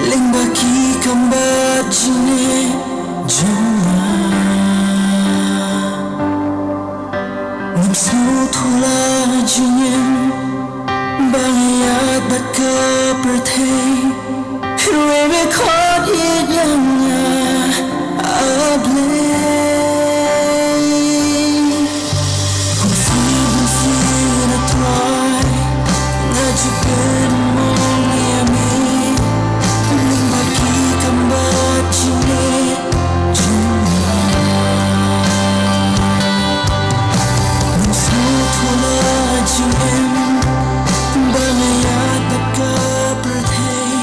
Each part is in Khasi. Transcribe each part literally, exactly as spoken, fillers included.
Lyngba ki kam bad jingeh jong nga, ngam sngewthuh la jingim ba nga ïaid bad ka pyrthei. Hynrei me khot ïeit ïa nga, A Blei. Bun sien bun sien, A Trai, nga ju pynmong ïa me. Lyngba ki kam bad jingeh jong nga, ngam sngewthuh la jingim ba nga ïaid bad ka pyrthei.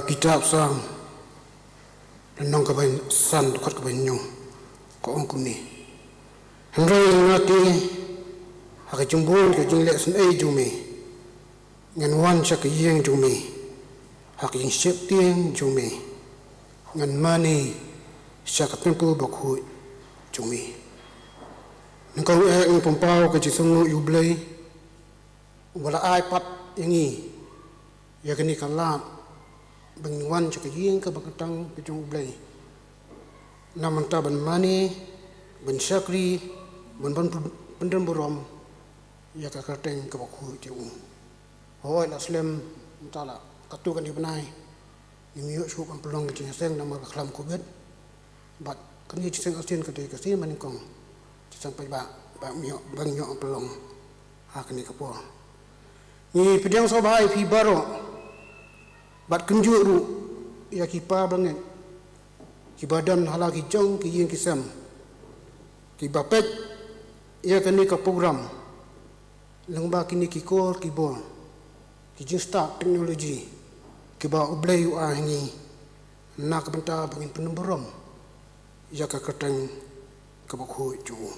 Kitab Salm, lynnong kaba san, dkhot kaba hynñiew, ka ong kumne: Hynrei nga te, ha ka jingbun ka jingleh isynei jong me, ngan wan sha ka ïing jong me, ha ka jingsheptieng jong me, ngan mane sha ka templ bakhuid jong me. Nyngkong eh ngi pynpaw ka jingsngewnguh ïa U Blei, uba la ai pat ïa ngi ïa kane ka lad ba ngin wan sha ka ïing kaba kyntang ka jong U Blei, na ka bynta ban mane, ban shakri, ban, ban pyndon burom ïa ka kyrteng kaba khuid jong U. Hooid, la slem mynta la katto katne bnai, ngim ïoh shuh ban pynlong ka jingïaseng namar ka khlam Covid. Bad kane ka jingïaseng arsien ka dei ka sien ba nyngkong, jingïaseng paidbah, ba ngin ïoh, ba ngin ïoh pynlong ha kane ka por. Ngi pdiang sngewbha ïa phi baroh, bad kumjuh ruh ïa ki para bangeit kiba don ha la ki jong ki ïing ki sem, kiba peit ïa kane ka program lyngba kine ki kor ki bor, ki jingstad teknoloji kiba U Blei u ai ha ngi, na ka bynta ba ngin pyndon burom ïa ka kyrteng kaba khuid jong U.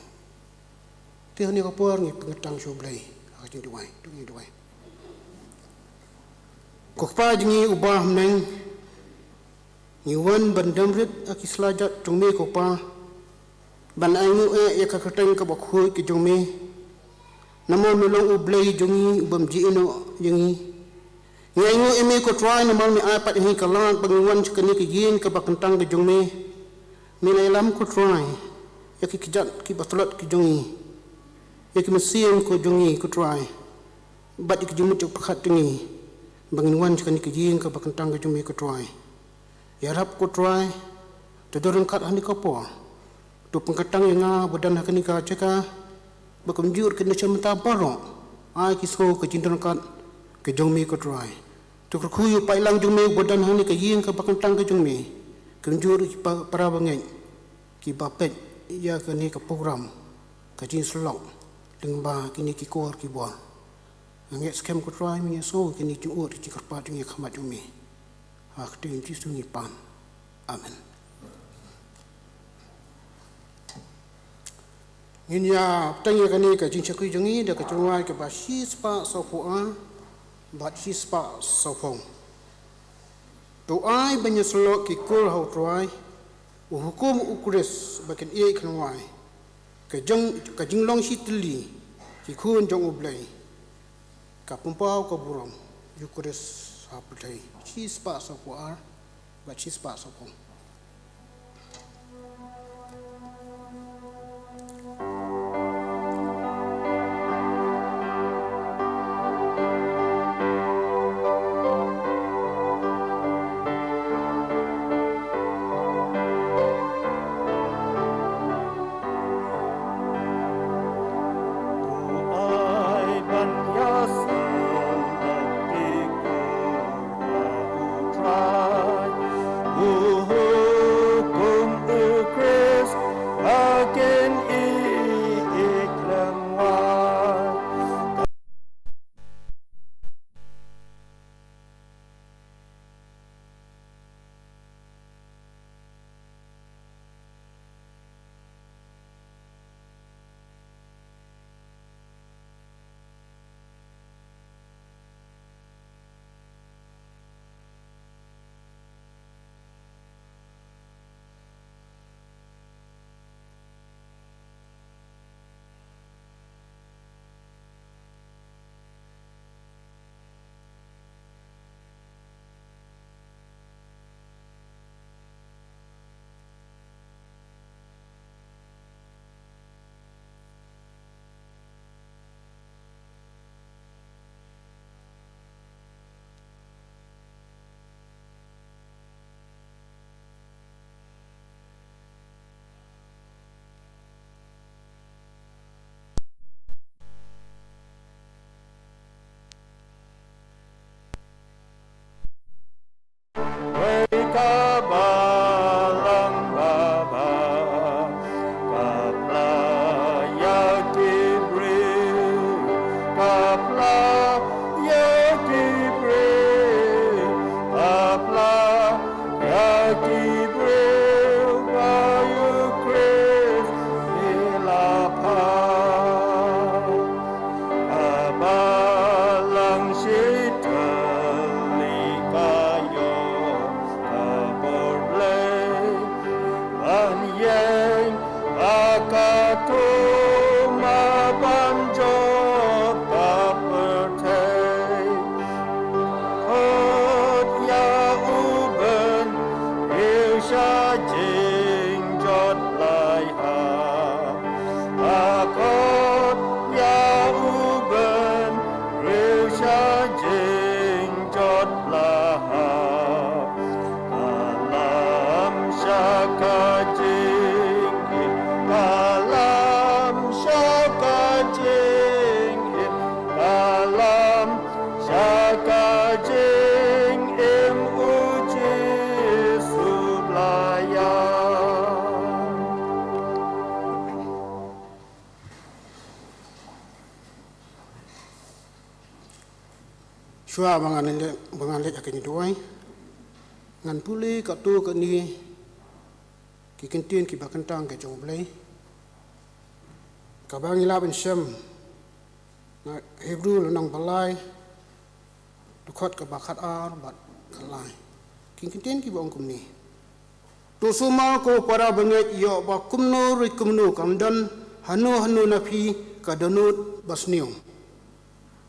Te ha kane ka por ngin pynkyntang sha U Blei ha ka jingduwai. To ngin duwai. Ko Kpa jong ngi uba ha bneng, ngi wan ban dam rit ha ki slajat jong me, ko Kpa, ban ainguh eh ïa ka kyrteng kaba khuid ka jong me. Namar me long U Blei jong ngi, u bym ju ïehnoh ïa ngi. Ngi ainguh ïa me, ko Trai, namar me ai pat ïa ngi ka lad ba ngin wan sha kane ka ïing kaba kyntang ka jong me. Me la ïalam, ko Trai, ïa ki kjat kiba tlot ki jong ngi, ïa ki mynsiem ki jong ngi, ko Trai, bad ïa ki jingmut jingpyrkhat jong ngi, ba ngin wan sha kane ka ïing kaba kyntang ka jong me, ko Trai. Ïarap, ko Trai, to don ryngkat ha kane ka por. To pynkyntang ïa nga ba don ha kane ka jaka, bad kumjuh ki nongshun mynta baroh. Ai ki sngew ka jingdon ryngkat ka jong me, ko Trai. To kyrkhu ïa u paidlang jong me uba don ha kane ka ïing kaba kyntang ka jong me, kumjuh ki pa-, para bangeit kiba peit ïa kane ka program, ka jingïasyllok lyngba kine ki kor ki bor. Nga ngeit skhem, ko Trai, me ngi sngew kine ki jingud ki jingkyrpad jong ngi ha khmat jong me, ha ka kyrteng Jisu ngi pan. Amen. Ngin ïa bteng ïa kane ka jingshakri jong ngi da ka jingrwai kaba shispah sawphew ar bad shispah sawphew. To ai ban ïasyllok ki kur ha U Trai, u hukum U Khrist ba kin ïeit khynwai, ka jong, ka jinglong shitylli ki khun jong U Blei, ka pynpaw ka burom ïa U Khrist ha pyrthei. Shispah sawphew ar bad shispah sawphew. Ïeng ha ka tum ha ban jop ka pyrthei. Khot ïa u bynriew sha jingjot lai ha. Khot ïa u bynriew sha jingjot lai ha. Ka lam sha ka jingim, ka lam sha ka jingim, ka lam sha ka jingim, u Jisu Blei ïa. Shuwa ba ngan leit, ba ngan leit ha kane ka duwai, ngan pule katto katne ki kyntien kiba kyntang ka jong U Blei, kaba ngi lah ban shem na Hebru lynnong ba lai, dkhot kaba khatar bad khatlai. Ki kyntien kiba ong kumne: To sumar ko para bangeit, ïoh ba kumno ruh kumno, kam don hano hano na phi ka dohnud basniew,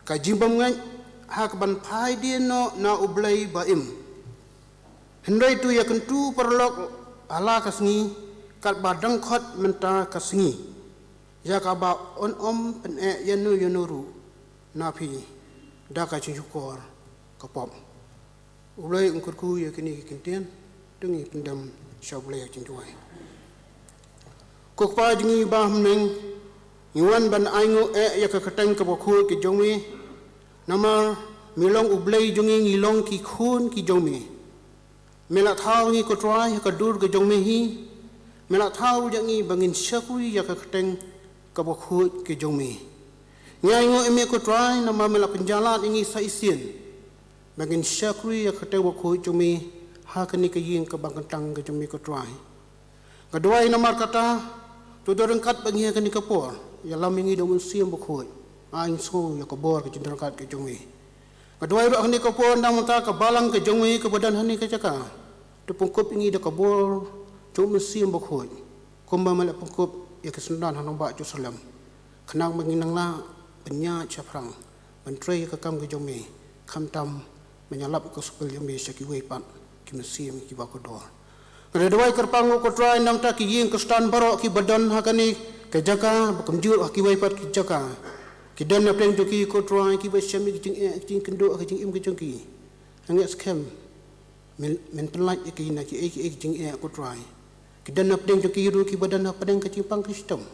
ka jingbymngeit ha kaban phai die noh na U Blei ba im. Hynrei to ïakyntu paralok ha la ka sngi, katba dang khot mynta ka sngi, ïa kaba un ym pyneh ïano ïano ruh na phi da ka jingshukor ka pop. U Blei un kyrkhu ïa kine ki kyntien. To ngin pyndem sha U Blei ha ka jingduwai. Ko Kpa jong ngi ba ha bneng, ngi wan ban ainguh eh ïa ka kyrteng kaba khuid ka jong me. Namar me long U Blei jong ngi, ngi long ki khun ki jong me. Me la thaw ngi, ko Trai, ha ka dur ka jong me hi. Me la thaw ïa ngi ba ngin shakri ïa ka kyrteng kaba khuid ka jong me. Ngi ainguh ïa me, ko Trai, namar me la pynjlan ïa ngi sa shisien ba ngin shakri ïa ka kyrteng bakhuid jong me ha kane ka ïing kaba kyntang ka jong me, ko Trai. Nga duwai namar kata, to don ryngkat bad ngi ha kane ka por, ïalam ïa ngi da U Mynsiem Bakhuid. Ai sngewbha ïa ka bor ka jingdon ryngkat ka jong me. Nga duwai ruh ha kane ka por, namar kata ka balang ka jong me kaba don ha kane ka jaka, to pynkup ïa ngi da ka bor jong U Mynsiem Bakhuid, kumba me la pynkup ïa ki synran ha nongbah Jerusalem, khnang ba ngin nang lah ban ïaid shaphrang ban trei ïa ka kam ka jong me, khamtam ban ïalap ïa ka gospel jong me sha kiwei pat ki mynsiem kiba kordor. Nga da duwai kyrpang, ko Trai, namar kata ki ïing Khristan baroh kiba don ha kane ka jaka, ba kumjuh ha kiwei pat ki jaka, ki don na pdeng jong ki, ko Trai, kiba shem ïa ki jingeh, ki jingkynduh ha ka jingim ka jong ki. Nga ngeit skhem men, men pynlait ïa ki na kiei kiei ki jingeh, ko Trai. Ki don na pdeng jong ki ruh kiba don na pdeng ka jingpang ka shitom.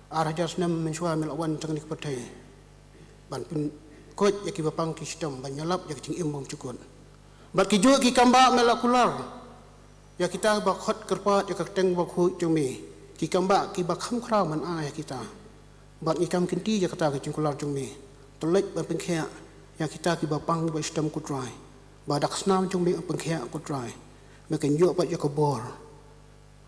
Ar hajar snem mynshuwa me la wan sha kane ka pyrthei ban pynkoit ïa kiba pang ki shitom, ban ïalap ïa ka jingim bymjukut. Bad kijuh ki kam bah me la kular ïa kita ba khot kyrpad ïa ka kyrteng bakhuid jong me, ki kam bah kiba kham khraw ban ai ïa kita. Bad ngi kam kynti ïa kata ka jingkular jong me. To leit ban pynkhiah ïa kita kiba pang ba shitom, ko Trai, ba da ka snam jong me pynkhiah, ko Trai, ba kin ïoh pat ïa ka bor,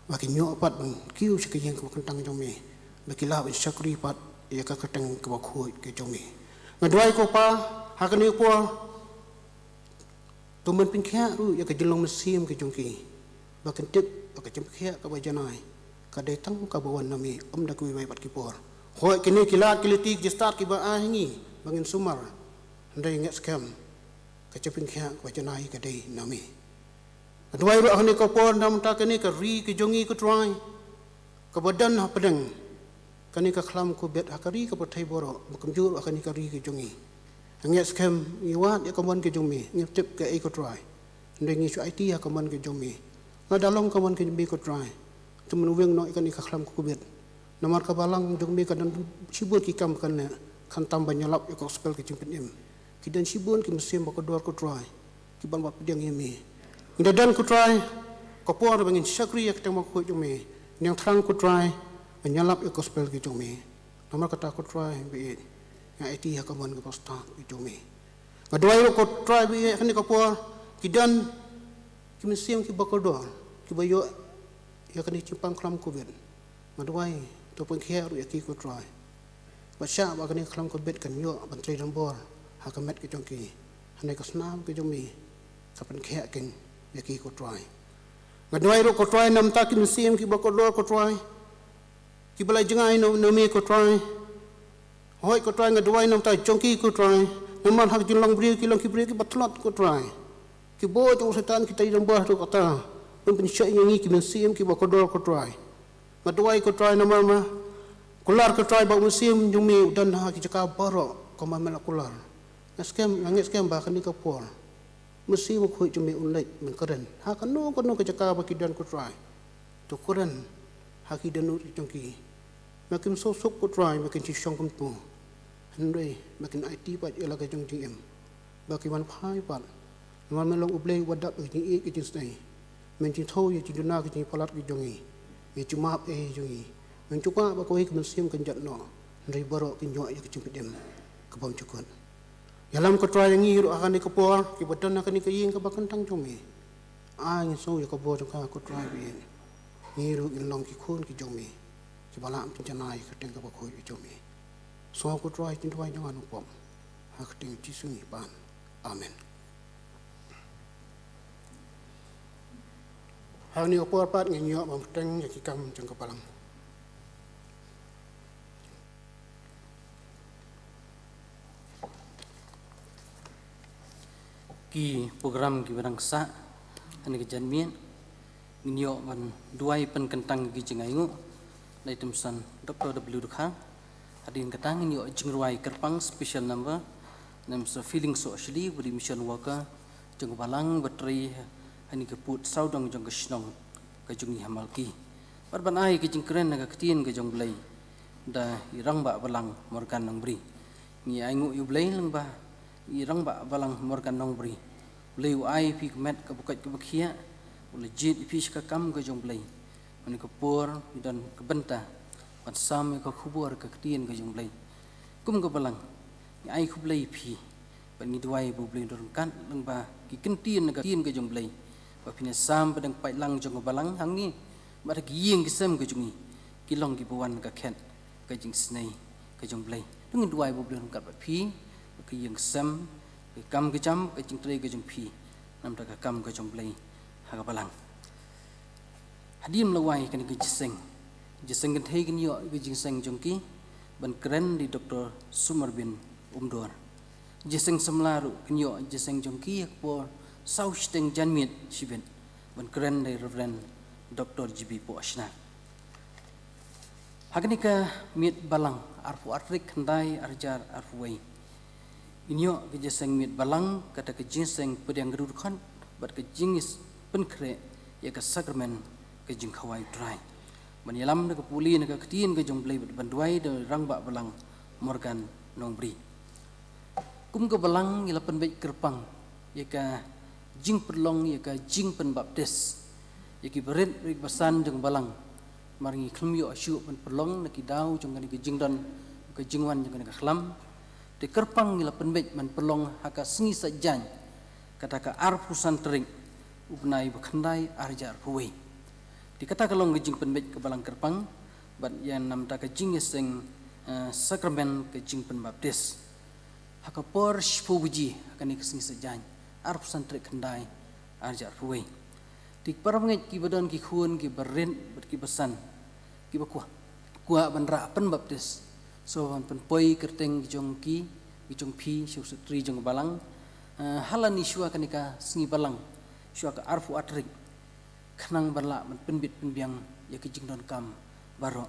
ba kin ïoh pat ban kiew sha ka ïing kaba kyntang jong me, ba kin lah ban shakri pat ïa ka kyrteng kaba khuid ka jong me. Nga duwai, ko Pa, ha kane ka por, to men pynkhiah ruh ïa ka jinglong mynsiem ka jong ki, ba kin tip ba ka jingpynkhiah kaba janai ka dei tang kaba wan na me, ym da kiwei pat ki por. Hooid, kine ki lad ki lynti ki jingstad kiba ai ha ngi ba ngin sumar, hynrei nga ngeit skhem ka jingpynkhiah kaba janai ka dei na me. Nga duwai ruh ha kane ka por namar kata kane ka ri ka jong ngi, ko Trai, kaba don ha pdeng kane ka khlam Covid, ha ka ri ka pyrthei baroh, ba kumjuh ruh ha kane ka ri ka jong ngi. Nga ngeit skhem ngi wad ïa ka mon ka jong me, ngim tip kaei, ko Trai, hynrei ngi shu aiti ha ka mon ka jong me. Lada long ka mon ka jong me, ko Trai, to men weng noh ïa kane ka khlam Covid. Namar ka balang jong me ka don shibun ki kam kan leh, khamtam ban ïalap ïa ka gospel ka jingpynim. Ki don shibun ki mynsiem ba kordor, ko Trai, kiban wad pdiang ïa me. Ngi da don, ko Trai, ka por ba ngin shakri ïa ka kyrteng bakhuid jong me. Ngi ïeng thrang, ko Trai, ban ïalap ïa ka gospel ka jong me. Namar kata, ko Trai ba ïeit, nga aiti ha ka mon kaba stad ka jong me. Nga duwai ruh, ko Trai ba ïeit, ha kane ka por ki don ki mynsiem kiba kordor, kiba ïoh ïa kane ka jingpang khlam Covid. Nga duwai to pynkhiah ruh ïa ki, ko Trai. Bad shah ba kane ka khlam Covid kan ïoh ban trei donbor ha ka met ka jong ki, hynrei ka snam ka jong me ka pynkhiah kin ïa ki, ko Trai. Nga duwai ruh ko Trai namar ki mynsiem kiba kordor ko Trai, kiba la jngai na, na me ko Trai. Hooid ko Trai, nga duwai namar jong ki ko Trai, namar ha ka jinglong briew ki long ki briew kiba tlot ko Trai. Ki bor jong u Soitan ki trei dang bor ruh kata ban pynshoi ïa ngi ki mynsiem kiba kordor ko Trai. Nga duwai ko Trai namar ma kular ko Trai ba u mynsiem jong me u don ha ki jaka baroh kumba me la kular. Nga skhem, nga ngeit skhem ba kane ka por Mynsiem Bakhuid jong me un leit ban kren ha kano kano ka jaka ba ki don ko Trai. To kren ha ki dohnud jong ki. Ma kim sngewsuk ko Trai, ma kin shu shong kumto. Hynrei ma kin aiti pat ïa la ka jong jingim ba ki wan phai pat. Namar me long U Blei uba dap ïa ka jingïeit ka jingsnei. Men jingthew ïa jingduna ka jingpalat ka jong ngi. Men jingmap ïa ka jong ngi. Men ju kwah ba kawei ka mynsiem kan jot noh. Hynrei baroh kin ïoh ïa ka jingpynim ka bymjukut. Ïalam ko Trai ïa ngi ruh ha kane ka por kiba don ha kane ka ïing kaba kyntang jong me. Ai ngin sngew ïa ka bor jong ka ko Trai ba ïeit. Ngi ruh ngin long ki khun ki jong me kiba lah pynjanai ïa ka kyrteng kaba khuid jong me. Sngew ko Trai, jingduwai jong nga nongpop ha ka kyrteng Jisu ngi pan. Amen. Ha kane ka por pat ngin ïoh ban bteng ïa ki kam jong ka balang. Ki program kiba dang sah ha kane ka janmiet, ngin ïoh ban duwai pynkyntang ïa ki jingainguh na i Tymmen Doktor W. Dkhar. Hadien kata ngin ïoh jingrwai kyrpang special number na i Mister Feeling Sohshili, uba dei mission worker jong ka balang, ba trei ha kane ka pud sawdong jong ka shnong ka jong ngi ha Malki. Bad ban ai ka jingkren na ka ktien ka jong U Blei da i Rangbah Balang Morgan Nongbri. Ngi ainguh ïa U Blei lyngba i Rangbah Balang Morgan Nongbri. U Blei u ai ïa phi ka met kaba koit kaba khiah, u la jied ïa phi sha ka kam ka jong U Blei. Ha kane ka por ngi don ka bynta ban sam ïa ka khubor ka ktien ka jong U Blei. Kum ka balang ngi ai khublei ïa phi. Bad ngi duwai ba U Blei un don ryngkat lyngba ki ktien na ka ktien ka jong U Blei, ba phin ïa sam ba dang paidlang jong ka balang hangne bad ha ki ïing ki sem ka jong ngi ki long kiba wan ka khet ka jingisynei ka jong U Blei. To ngin duwai ba U Blei un ryngkat bad phi, bad ka ïing ka sem, ka kam ka jam, ka jingtrei ka jong phi namar ka kam ka jong U Blei ha ka balang. Hadien la wai kane ka jingïaseng, jingïaseng kynthei kin ïoh ka jingïaseng jong ki ban kren da i Doktor Sumarbin Umdor. Jingïaseng samla ruh kin ïoh jingïaseng jong ki ha ka por saw shiteng janmiet shibit ban kren da i Reverend Doktor G B Pohshna. Ha kane ka miet balang arphew ar tarik khyndai ar hajar arphew wei, ngin ïoh ka jingïaseng miet balang, kata ka jingïaseng pdiang ka dkhot bad ka jingïapynkhreh ïa ka sakramen ka jingkhawai U Trai. Ban ïalam da ka pule na ka ktien ka jong U Blei bad ban duwai da Rangbah Balang Morgan Nongbri. Kum ka balang ngi la pynbeit kyrpang ïa ka jingpynlong ïa ka jingpynbaptis ïa ki barit bad ki basan jong ka balang. Namar ngi khlem ïoh shuh ban pynlong na ki daw jong kane ka jingdon, ka jingwan jong kane ka khlam. Te kyrpang ngi la pynbeit ban pynlong ha ka sngi Saitjaiñ, kata ka arphew san tarik u bnai ba khyndai ar hajar arphew wei. Te kata ka long ka jingpynbeit ka balang kyrpang bad ïa namar ka jingïaseng, eh, sakramen ka jingpynbaptis. Ha ka por shiphew baje ha kane ka sngi Saitjaiñ, arphew san tarik khyndai ar hajar arphew wei. Te ki para bangeit kiba don ki khun kiba rit bad ki basan kiba kwah, kwah ban rah pynbaptis, sngewbha ban pynpoi kyrteng ki jong ki, ki jong phi sha u secretary jong ka balang, eh, ha lane shuwa kane ka sngi balang, shuwa ka arphew ar tarik, khnang ban lah ban pynbit pynbiang ïa ki jingdonkam baroh.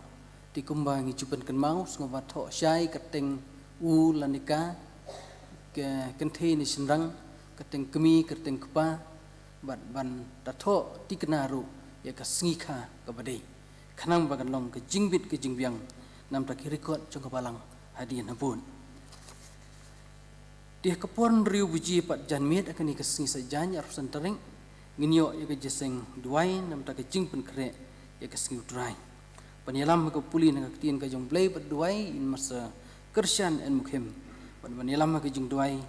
Te kumba ngi ju pynkynmaw, sngewbha thoh shai kyrteng u lane ka, ka kynthei ne shynrang, kyrteng kmie, kyrteng kpa, bad ban da thoh tikna ruh ïa ka sngi kha kaba dei, khnang ba kan long ka jingbit ka jingbiang namar ki record jong ka balang hadien habud. Te ha ka por hynriew baje pat janmiet ha kane ka sngi Saitjaiñ arphew san tarik, ngin ïoh ïa ka jingïaseng duwai namar ka jingpynkhreh ïa ka sngi U Trai. Ban ïalam ha ka pule na ka ktien ka jong U Blei bad duwai i Master Kyrshan N Mukhim. Bad ban ïalam ha ka jingduwai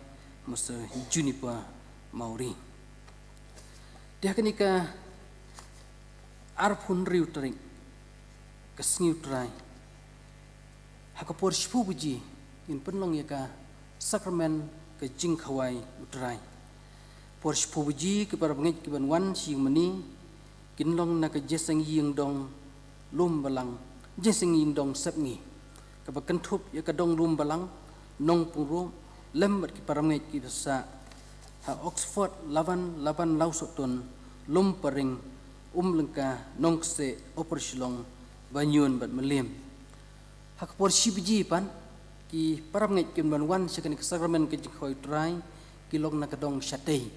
Master Juniper Mawrie. Te ha kane ka arphew hynriew tarik, ka sngi U Trai, ha ka por shiphew baje ngin pynlong ïa ka sakramen ka jingkhawai U Trai. Por shiphew baje ki para bangeit ki ban wan sha ïing mane, kin long na ka jingïaseng ïing dong lum balang, jingïaseng ïing dong sepngi, kaba kynthup ïa ka dong lum balang, nongpynrung, lem bad ki parabangeit kiba sah ha Oxford, Laban, Laban Lawsohtun, Lumparing, Umlyngka, Nongkseh, Upper Shillong, Banjul bad Mylliem. Ha ka por shi baje pat, ki parabangeit kin ban wan sha kane ka sakramen ka jingkhawai U Trai, ki long na ka dong shatei.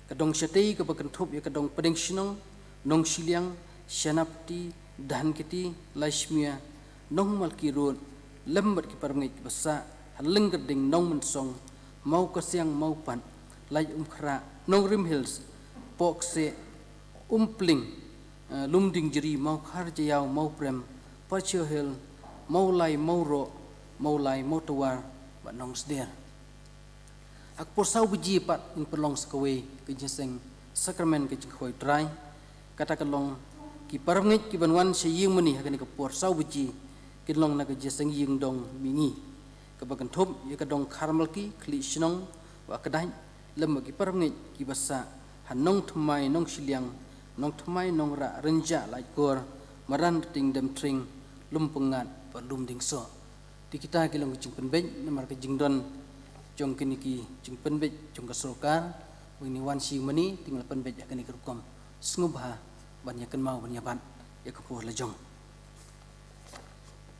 Ka dong shatei kaba kynthup ïa ka dong Pdeng Shnong, Nongshiliang, Shanapti, Dhankheti, Laishmia, Nongmalki Road, lem bad ki parabangeit kiba sah ha Lyngkyrding, Nongmynsong, Mawkasiang, Mawpat, Laitumkhrah, Nongrim Hills, Pohkseh, Umpling, eh, Lumdiengjri, Mawkhar Jaïaw, Mawprem, Pacho Hills, Mawlai, Mawroh, Mawlai, Mawtawar, bad Nongsder. Ha ka por saw baje pat ngin pynlong sa kawei ka jingïaseng sakramen ka jingkhawai U Trai. Kata ka long, ki parabangeit kiban wan sha ïing mane ha kane ka por saw baje, kin long na ka jingïaseng ïing dong mihngi, kaba kynthup ïa ka dong Kharmalki, Khliehshnong, Wahkdait, lem bad ki parabangeit kiba sah ha Nongthymmai, Nongshiliang, Nongthymmai, Nongrah, Rynjah, Laitkor, Madanrting, Demthring, Lumpyngngad bad Lumdiengsoh. Te kita ki long ki jingpynbeit namar ka jingdon jong kine ki jingpynbeit jong ka sorkar, ba ngin wan sha ïing mane te ngin la pynbeit ha kane ka rukom. Sngewbha ban ïa kynmaw ban ïa bat ïa ka por la jong.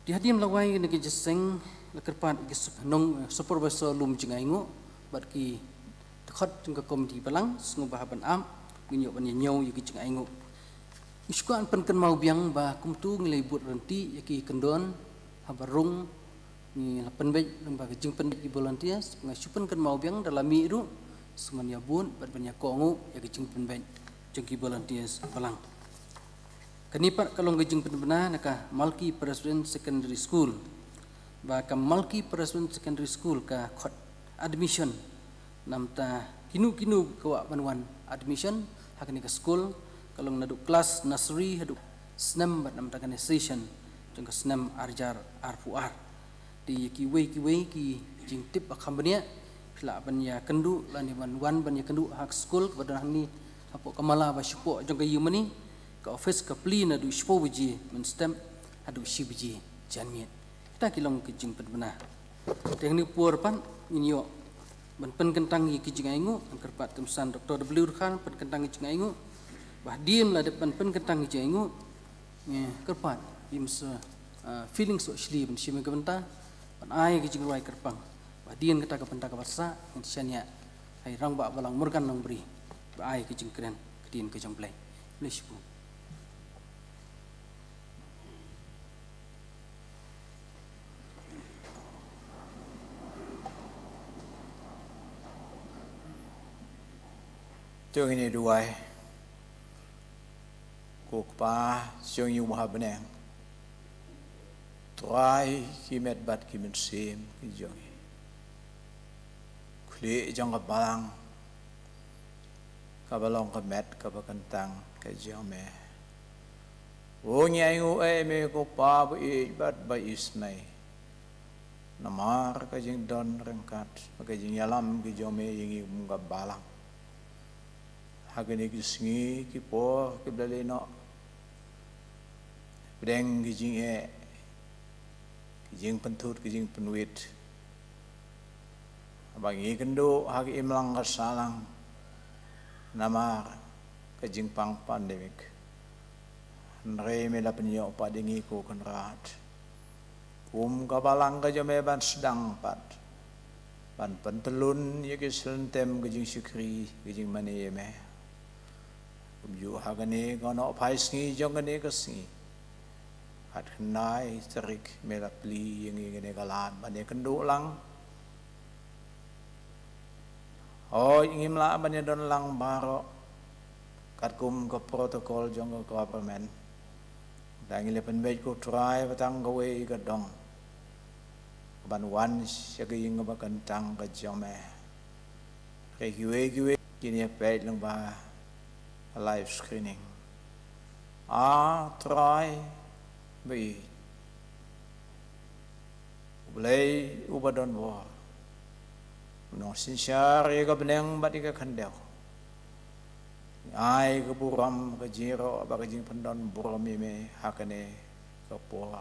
Te hadien la wai kane ka jingïaseng, la kyrpad ki sup-, nong, eh, supervisor lum jingainguh bad ki dkhot jong ka komiti balang, sngewbha ban ap, ngin ïoh ban ïa ñiew ïa ki jingainguh. Ngi shu kwah pynkynmaw biang ba kumta ngi la bud ryntih ïa ki kyndon haba rung, ngi la pynbeit lyngba ka jingpynbeit ki volunteers. Nga shu pynkynmaw biang, da la mih ruh, sngewbha ban ïa bud bad ban ïa kohnguh ïa ka jingpynbeit jong ki volunteers balang. Kane pat ka long ka jingpynbna na ka Malki Presbyterian Secondary School. Ba ka Malki Presbyterian Secondary School ka khot admission namar ta kino kino ki kwah ban wan admission ha kane ka skul, ka long naduh klas nursery haduh snem bad namar ta kane session jong ka snem ar hajar arphew ar. Te ïa kiwei kiwei ki jingtip ba kham bniah, phi lah ban ïa kynduh lane ban wan ban ïa kynduh ha ka skul kaba don hangne hapoh ka mala ba shapoh jong ka ïing mane, ka office ka plie naduh shiphew baje mynstep haduh shi baje janmiet. Kita ki long ki jingpynbna. Te hangne por pat ngin ïoh ban pynkyntang ïa ki jingainguh, nga kyrpad kynsan Doktor W Dkhar pynkyntang ïa ki jingainguh. Ba hadien la dep ban pynkyntang ïa ki jingainguh, nga kyrpad ïa masa, ah, feeling soh shli ban shim ïa ka bynta, ban ai ïa ki jingrwai kyrpang. Ba hadien kata ka bynta kaba sah ngin shaniah ha i Rangbah Balang Morgan Nongbri ba ai ïa ki jingkren ktien ka jong U Blei. Khublei shibun. To ngin ïa duwai. Ko Kpa jong ngi uba ha bneng, Trai ki met bad ki mynsiem ki jong ngi. Khlieh jong ka balang kaba long ka met kaba kyntang ka jong me. Ngi ainguh ïa me ko Pa ba ïeit bad ba isynei namar ka jingdon ryngkat bad ka jingïalam ka jong me ïa ngi kum ka balang. Ha kine ki sngi ki por kiba la leit noh, pdeng ki jingeh, ki jingpynthut, ki jingpynwit, ba ngi kynduh ha ka imlang ka sahlang namar ka jingpang pandemic. Hynrei me la pynïoh pat ïa ngi ko Kynrad kum ka balang ka jong me ban sdang pat ban pyntyllun ïa ki syntem ka jingshakri ka jingmane ïa me. Kumjuh ha kane ka nohphai sngi jong kane ka sngi, khatkhyndai tarik me la plie ïa ngi kane ka lad ban ïa kynduh lang. Hooid ngim lah ban ïa don lang baroh katkum ka protocol jong ka government. Te ngi la pynbeit ko Trai ba tang kawei ka dong ban wan sha ka ïing kaba kyntang ka jong me. Hynrei kiwei kiwei kin ïa peit lyngba live screening. A Trai ba ïeit, U Blei uba don bor, u nongsynshar ïa ka bneng bad ïa ka khyndew. Ai ka burom, ka jingïaroh bad ka jingpyndonburom ïa me ha kane ka por.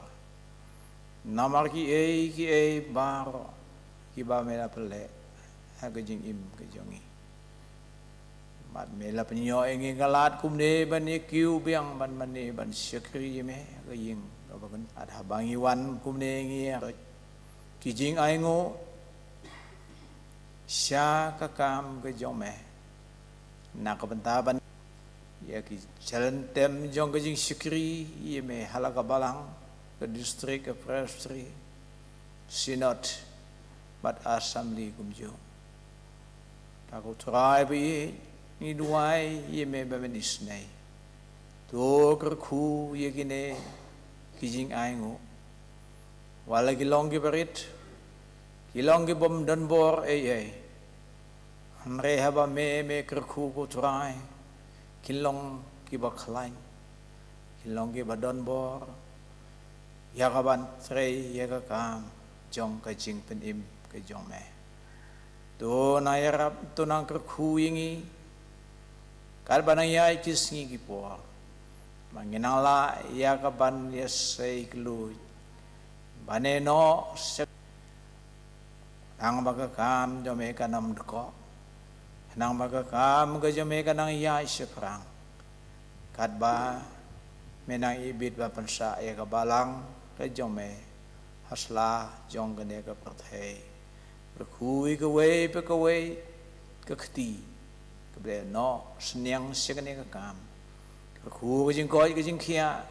Namar kiei kiei baroh kiba me la pynleh ha ka jingim ka jong ngi. Bad me la pynïoh ïa ngi ka lad kumne ban ïa kiew biang, ban mane, ban shakri ïa me ha ka ïing kaba kynthei. Bad haba ngi wan kumne ngi ïa ki jingainguh sha ka kam ka jong me. Na ka bynta ban ïa ki jingïalam jong ka jingshakri ïa me ha la ka balang, ka district, ka presbytery, synod bad assembly kumjuh. Ta ko Trai ba ïeit, ngi duwai ïa me ba men isynei. To kyrkhu ïa kine ki jingainguh. Wat la ki long kiba rit, ki long kibym don bor ei ei. Hynrei haba me, me kyrkhu ko Trai, kin long kiba khlaiñ, kin long kiba don bor ïa kaban trei ïa ka kam jong ka jingpynim ka jong me. To nang ïarap, to nang kyrkhu ïa ngi katba nang ïaid ki sngi ki por, ba ngin nang lah ïa kaban ïasei kylluid, ban ïehnoh sha, khnang ba ka kam jong me kan ym dkoh, khnang ba ka kam ka jong me kan nang ïaid shaphrang, katba me nang ibit ban pynsah ïa ka balang ka jong me ha sla jong kane ka pyrthei. Kyrkhu ïa kawei pa kawei ka kti kaba ïehnoh synñiang sha kane ka kam. Kyrkhu ka jingkoit ka jingkhiah,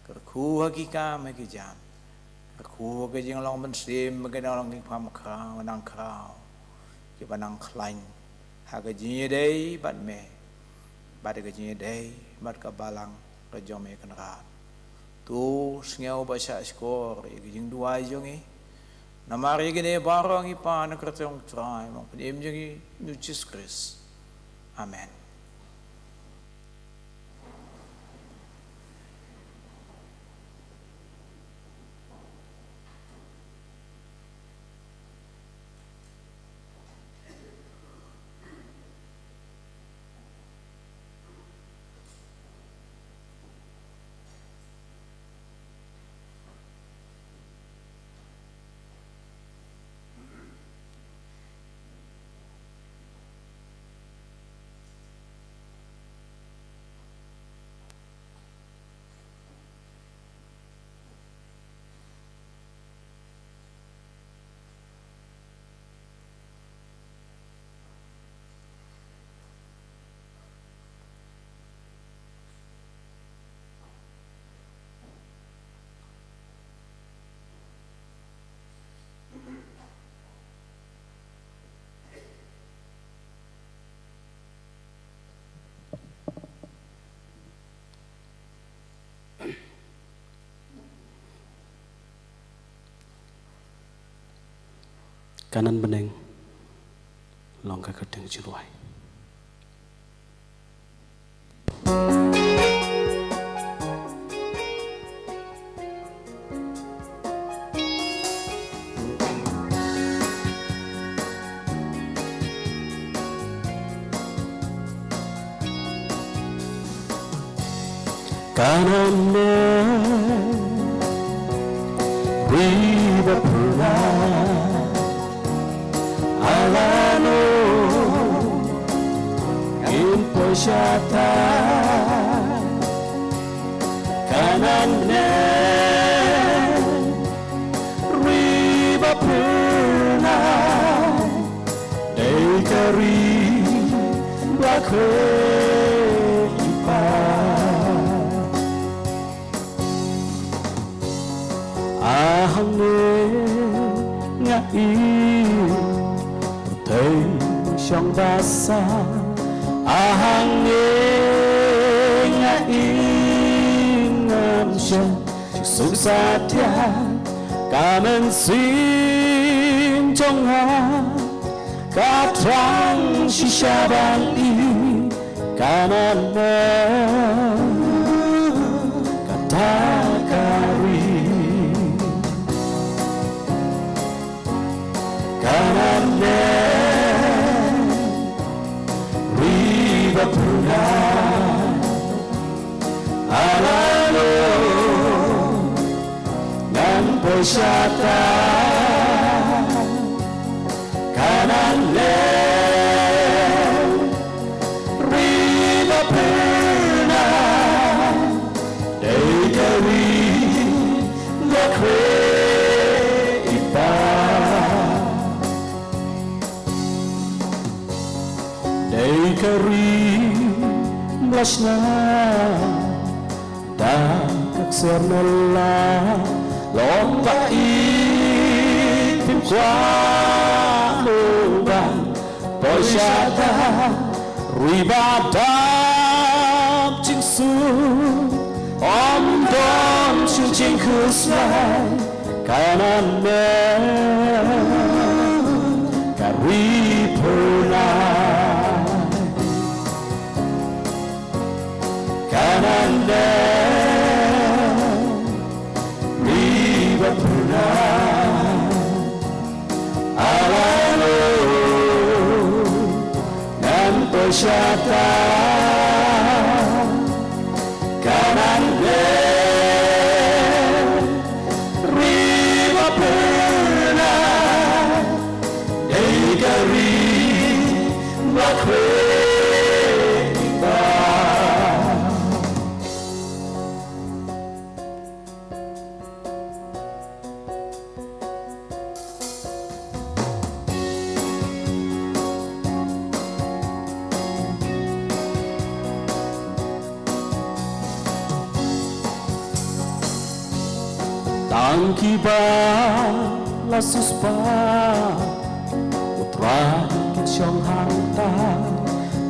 kyrkhu ha ki kam ha ki jam, kyrkhu ha ka jinglong mynsiem, ka jinglong ki kham khraw, nang khraw kiba nang khlaiñ ha ka jingïadei bad me, bad ka jingïadei bad ka balang ka jong me Kynrad. To sngew bad shahshkor ïa ka jingduwai jong ngi. Namar ïa kine baroh ngi pan ha ka kyrteng u Trai bad u Nongpynim jong ngi, u Jisu Khrist. Amen. Kanan bneng long ka kyrteng jingrwai. Kanan ne ri ba pura alano in poshata. Kanan ne ri ba pura dei ka ri ba khraw i pa. Ahangne nga i tei shong basa. Ahangne nga i ngam sha suk satia. Ka mynsiem jong nga ka thrang shisha ban i. Kanan ne kata ka ri. Kanan ne ri ba pura Shata, Kanaan ne, ri ba pyrnai, dei ka ri ba khre i pa. Dei ka ri ba la shna da ka ksiar na la, long ba i phim kwah mo ban poi shata, ri ba dap jingsuk, ym don shuh jingkhuslai. Kanaan ne, ka ri pyrnai. Kanaan ne, ri ba pyrnai. Ala ruh ngan poi shata. Kanaan ne, ri ba pyrnai, dei ka ri ba khre i pa. Tang kiba la siewspah, u Trai kin shong hangta.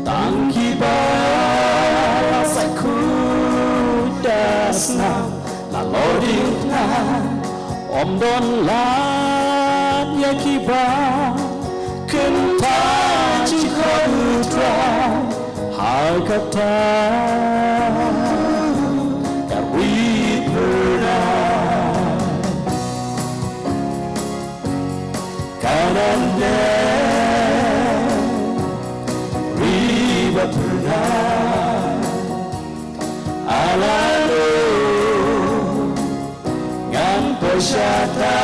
Tang kiba la sait khuid da snam, la lor diengphna, ym don lad ïa kiba kyntang jingkhot u Trai. Ha kata ka ri pyrnai. Kanaan ne, ri ba pyrnai. Ala ruh ngan poi shata.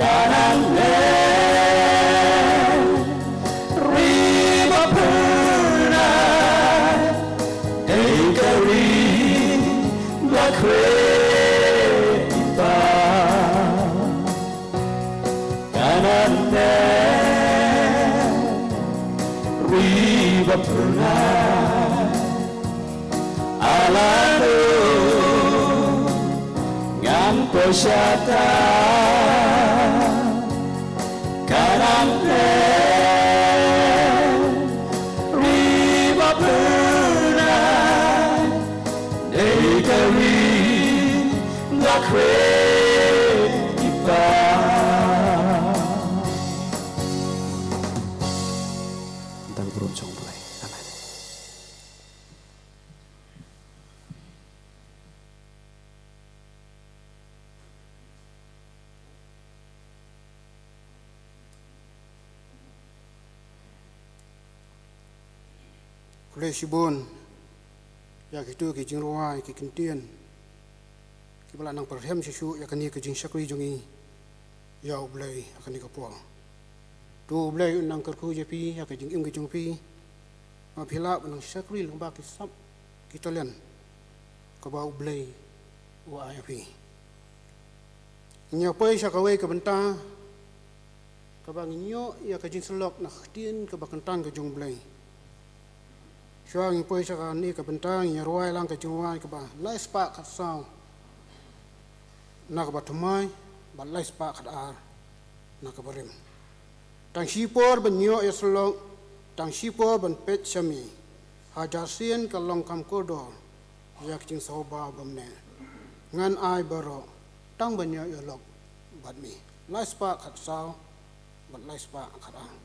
Kanaan ne, ri ba pyrnai, dei ka ri ba khre i pa. Kanaan ne, ri ba pyrnai. Ala ruh ngan poi shata. Kanaan ne, ri ba pyrnai, dei ka ri ba khre i pa. Tang burom jong U Blei. Amen. Khublei shibun ïa kito ki jingrwai, ki ktien kiba la nang pyrhem shuh shuh ïa kane ka jingshakri jong ngi ïa U Blei ha kane ka por. To U Blei un nang kyrkhu ïa phi ïa ka jingim ka jong phi, ba phi lah ban nang shakri lyngba ki sap ki talent kaba U Blei u ai ïa phi. Ngin ïa poi sha kawei ka bynta kaba ngin ïoh ïa ka jingsyllok na ka ktien kaba kyntang ka jong U Blei. Shuwa ngin poi sha kane ka bynta, ngin ïa rwai lang ka jingrwai kaba lai spah khatsaw na kaba thymmai bad lai spah khatar na kaba rim. Tang shipor ban ïoh ïa syllok, tang shipor ban peit sha me, hajar sien ka long kham kordor ïa ka jingsngewbha bymneh. Ngan ai baroh tang ban ïoh ïalok bad me. Lai spah khatsaw bad lai spah khatar.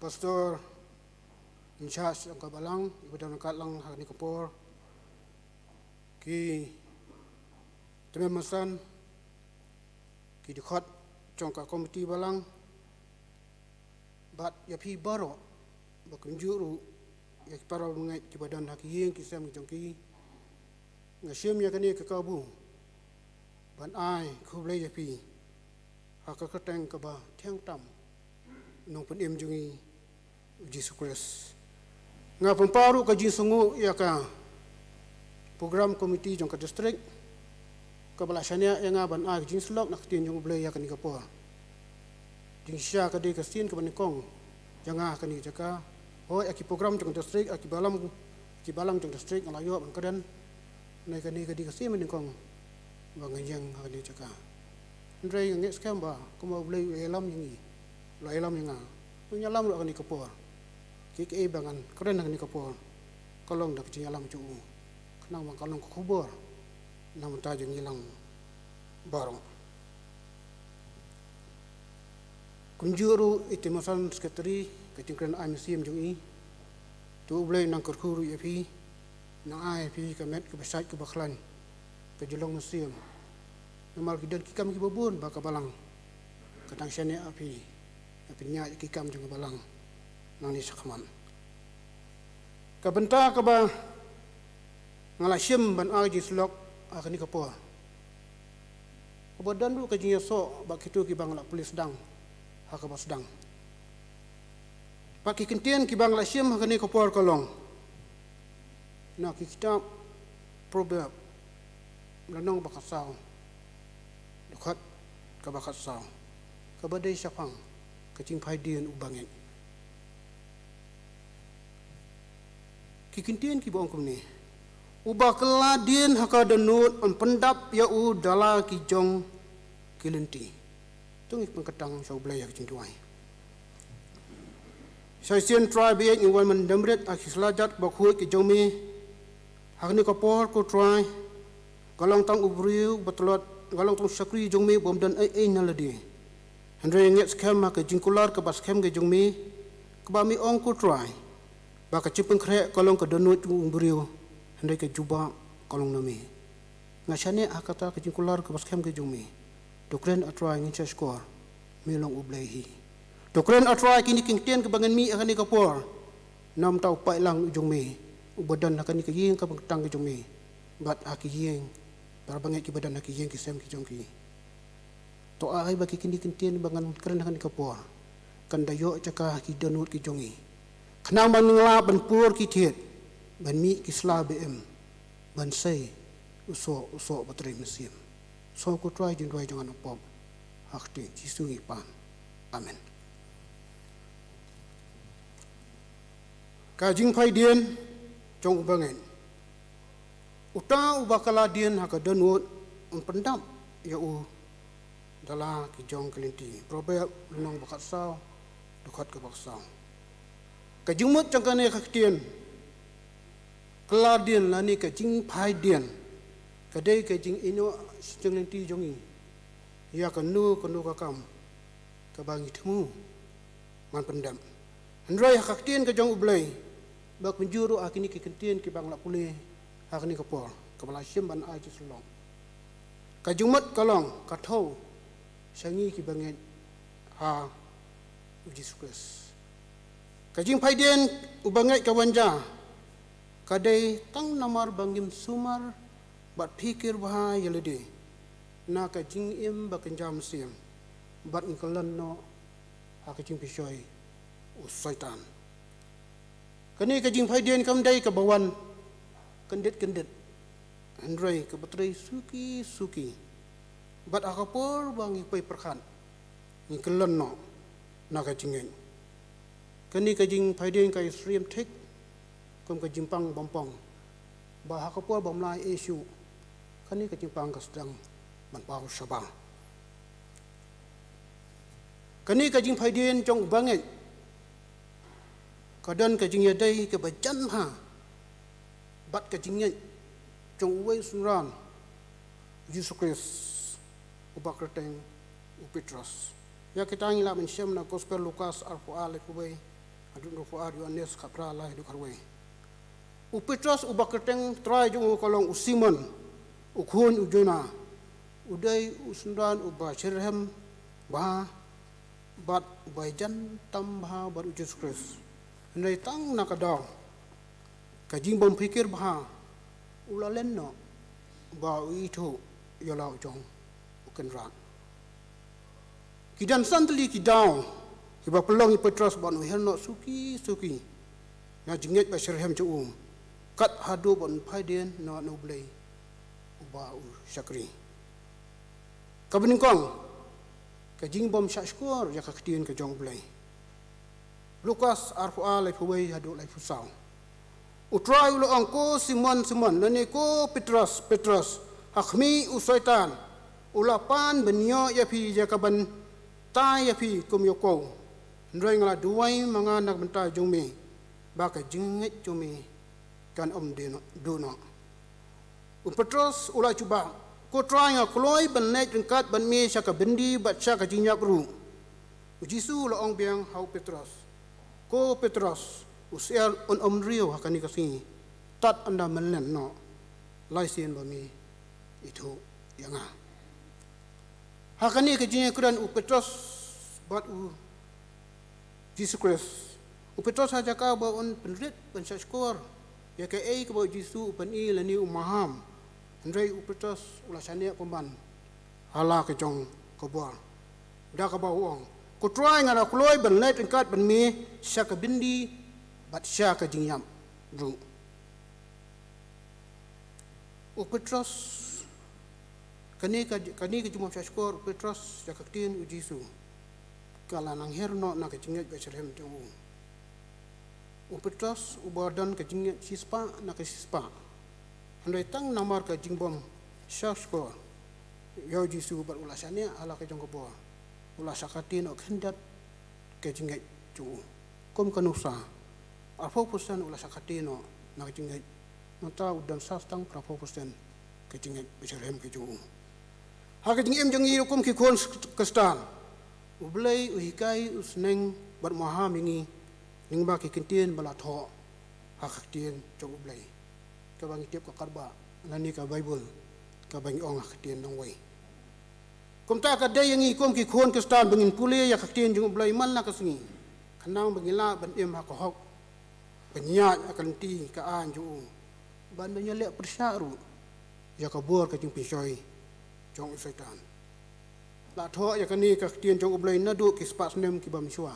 Pastor in charge jong ka balang, iba don ryngkat lang ha kane ka por, ki tymmen basan, ki dkhot jong ka komiti balang, bad ïa phi baroh, ba kumjuh ruh ïa ki para bangeit kiba don ha ki ïing ki sem jong ki. Nga shim ïa kane ka kabu ban ai khublei ïa phi ha ka kyrteng kaba thiang tam u Nongpynim jong ngi, u Jisu Khrist. Nga pynpaw ruh ka jingsngewnguh ïa ka program committee jong ka district kaba la shaniah ïa nga ban ai ka jingsyllok na ka ktien jong U Blei ïa kane ka por. Jingshisha ka dei ka sien kaba nyngkong jong nga ha kane ka jaka. Hooid, ha ki program jong ka district, ha ki balang, ki balang jong ka district nga la ïoh ban kren. Hynrei kane ka dei ka sien ba nyngkong ba nga ïeng ha kane ka jaka. Hynrei nga ngeit skhem ba kumba U Blei u la ïalam ïa ngi, u la ïalam ïa nga, un ïalam ruh ha kane ka por. Kiei kiei ba ngan kren ha kane ka por ka long da ka jingïalam jong u, khnang ba kan long ka khubor na ka bynta jong ngi lang baroh. Kumjuh ruh i tymmen basan secretary, ka jingkren ai mynsiem jong i, to U Blei un nang kyrkhu ruh ïa phi, nang ai ïa phi ka met kaba shait kaba khlaiñ, ka jinglong mynsiem. Namar ki don ki kam kiba bun ba ka balang ka dang shaniah ïa phi, ïa pynïaid ki kam jong ka balang nangne shakhmat. Ka bynta kaba nga la shim ban ai jingsyllok ha kane ka por, kaba don ruh ka jingïasoh bad kito kiba nga la pule sdang ha kaba sdang. Bad ki kyntien kiba nga la shim ha kane ka por ka long na ki kitab Proverb, lynnong ba khatsaw, dkhot kaba khatsaw, kaba dei shaphang ka jingphai dien u bangeit. Ki kyntien kiba ong kumne: Uba kylla dien ha ka dohnud yn pyndap ïa u da la ki jong ki lynti. To ngin pynkyntang sha U Blei ha ka jingduwai. Shisien Trai ba ïeit, ngi wan ban dem rit ha ki slajat bakhuid ki jong me. Ha kane ka por ko Trai, nga long tang u briew ba tlot, nga long tang u shakri jong me bym don ei ei na lade. Hynrei nga ngeit skhem ha ka jingkular kaba skhem ka jong me kaba me ong ko Trai ba ka jingpynkhreh ka long ka dohnud jong u briew, hynrei ka jubab ka long na me. Nga shaniah ha kata ka jingkular kaba skhem ka jong me. To kren A Trai, ngin sa shukor, me long U Blei hi. To kren A Trai kine ki kyntien kiba ngan mih ha kane ka por na ka bynta u paidlang u jong me uba don ha kane ka ïing kaba kyrteng ka jong me, bad ha ki ïing, para bangeit kiba don ha ki ïing ki sem ki jong ki. To ai ba ki kine ki kyntien ba ngan kren ha kane ka por kan da ïoh jaka ha ki dohnud ki jong ngi, khnang ba ngin lah ban pur ki thied, ban mih ki sla ba im, ban sei u soh, u soh ba trei mynsiem. Sngew ko Trai jingduwai jong nga, nga pop ha ka kyrteng Jisu ngi pan. Amen. Ka jingphai dien jong u bangeit. Uta uba kylla dien ha ka dohnud yn pyndap ïa u da la ki jong ki lynti. Proverb lynnong ba khatsaw, dkhot kaba khatsaw. Ka jingmut jong kane ka ktien kylla dien lane ka jingphai dien ka dei ka jingïehnoh sha jinglynti jong ngi ïa kano kano ka kam kaba ngi thmu ban pyndap. Hynrei ha ka ktien ka jong U Blei, ba kumjuh ruh ha kine ki kyntien kiba nga la pule ha kane ka por kaba la shim ban ai jingsyllok, ka jingmut ka long ka thew sha ngi kiba ngeit ha u Jisu Khrist. Ka jingphai dien u bangeit ka wan jia, ka dei tang namar ba ngim sumar bad phikir bha ïa lade na ka jingim ba kynja mynsiem, bad ngi kyllon noh ha ka jingpynshoi u Soitan. Kane ka jingphai dien kam dei kaba wan kyndit kyndit, hynrei kaba trei suki suki. Bad ha ka por ba ngi poi pyrkhat, ngi kyllon noh na ka jingngeit. Kane ka jingphai dien ka ïasyriem thik kum ka jingpang bym pong, ba ha ka por bym lah ei shuh, kane ka jingpang ka sdang ban paw shabar. Kane ka jingphai dien jong u bangeit ka don ka jingïadei kaba jan bha bad ka jingngeit jong uwei u synran, Jisu Khrist, uba kyrteng u Petros. Ïa kita ngi lah ban shem na Gospel Lukas arphew ar, lynnong khatwei, Haduh hynriewphew ar, Ïoannis khatphra lai haduh khatwei. U Petros uba kyrteng trai jong u ka long u Simon, u khun u Jona, u dei u synran uba shitrhem bha bad uba ïajan tam bha bad u Jisu Khrist. Hynrei tang na ka daw ka jingbym phikir bha, u la len noh ba u ithuh ïa la u jong u Kynrad. Ki don san tylli ki daw kiba pynlong ïa u Petros ban u her noh suki suki na jingngeit ba shitrhem jong u, kat haduh ban phai dien noh na U Blei uba u shakri. Kaba nyngkong, ka jingbym shahshkor ïa ka ktien ka jong U Blei. Lukas arphew ar, laiphew wei haduh laiphew saw. U Trai u la ong, "Ko Simon, Simon, lane ko Petros, Petros, ha khmih u Soitan u la pan ban ïoh ïa phi ïa kaban tai ïa phi kum ïa u kwew. Hynrei nga la duwai ma nga na ka bynta jong me, ba ka jingngeit jong me kan ym duh noh, duh noh." U Petros u la jubab, "Ko Trai, nga kloi ban leit ryngkat bad me sha ka byndi bad sha ka jingïap ruh." U Jisu u la ong biang ha u Petros, "Ko Petros, u syiar un ym riew ha kane ka sngi. Tad ynda men len noh, lai sien ba me ithuh ïa nga." Ha kane ka jingïakren u Petros bad u Jisu Khrist. U Petros ha jaka ba un pynrit ban shahshkor ïa kaei kaba u Jisu u pyni lane u maham, hynrei u Petros u la shaniah pynban ha la ka jong ka bor, da kaba u ong, "Ko Trai, nga la kloi ban leit ryngkat bad me sha ka byndi bad sha ka jingïap ruh." U Petros, kane ka, kane ka jingbym shahshkor u Petros ïa ka ktien u Jisu, ka la nang her noh na ka jingngeit ba shitrhem jong u. U Petros uba don ka jingngeit shispah na ka shispah, hynrei tang namar ka jingbym shahshkor ïa u Jisu bad u la shaniah ha la ka jong ka bor, u la shah kti noh khyndiat ka jingngeit jong u. Kum ka nuksa, arphew percent u la shah kti noh na ka jingngeit. Nangta u don sah tang phraphew percent ka jingngeit ba shitrhem ka jong u. Ha ka jingim jong ngi ruh kum ki khun Khristan, U Blei u hikai, u sneng bad u maham ïa ngi lyngba ki ktien ba la thoh ha ka ktien jong U Blei, kaba ngi tip ka Katba lane ka Baibl, kaba ngi ong ha ka ktien nongwei. Kumta ka dei ïa ngi kum ki khun Khristan ba ngin pule ïa ka ktien jong U Blei man la ka sngi, khnang ba ngin lah ban im ha ka hok, ban ïaid ha ka lynti ka aiñ jong u, ban ym ïaleh pyrshah ruh ïa ka bor ka jingpynshoi jong u Soitan. La thoh ïa kane ka ktien jong U Blei naduh ki spah snem kiba mynshuwa,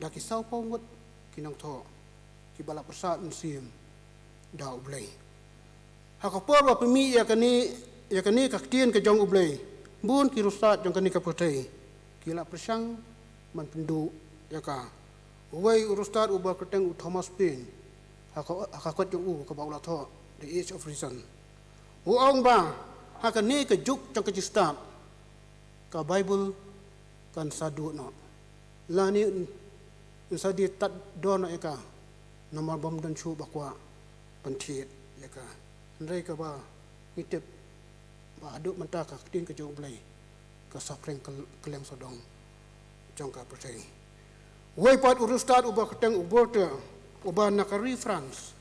da ki sawphew ngut ki nongthoh kiba la pyrsad mynsiem da U Blei. Ha ka por ba pynmih ïa kane, ïa kane ka ktien ka jong U Blei, bun ki riewstad jong kane ka pyrthei ki la pyrshang ban pynduh ïa ka. Uwei u riewstad uba kyrteng u Thomas Paine, ha ka, ha ka kot jong u kaba u la thoh The Age of Reason, u ong ba ha kane ka juk jong ka jingstad, ka Baibl kan sa duh noh, lane yn sa die tad dor noh ïa ka, namar bym don shuh ba kwah ban thied ïa ka. Hynrei kaba ngi tip ba haduh mynta ka ktien ka jong U Blei ka saphriang kylleng sawdong jong ka pyrthei. Uwei pat u riewstad uba kyrteng u Voltaire, uba na ka ri France,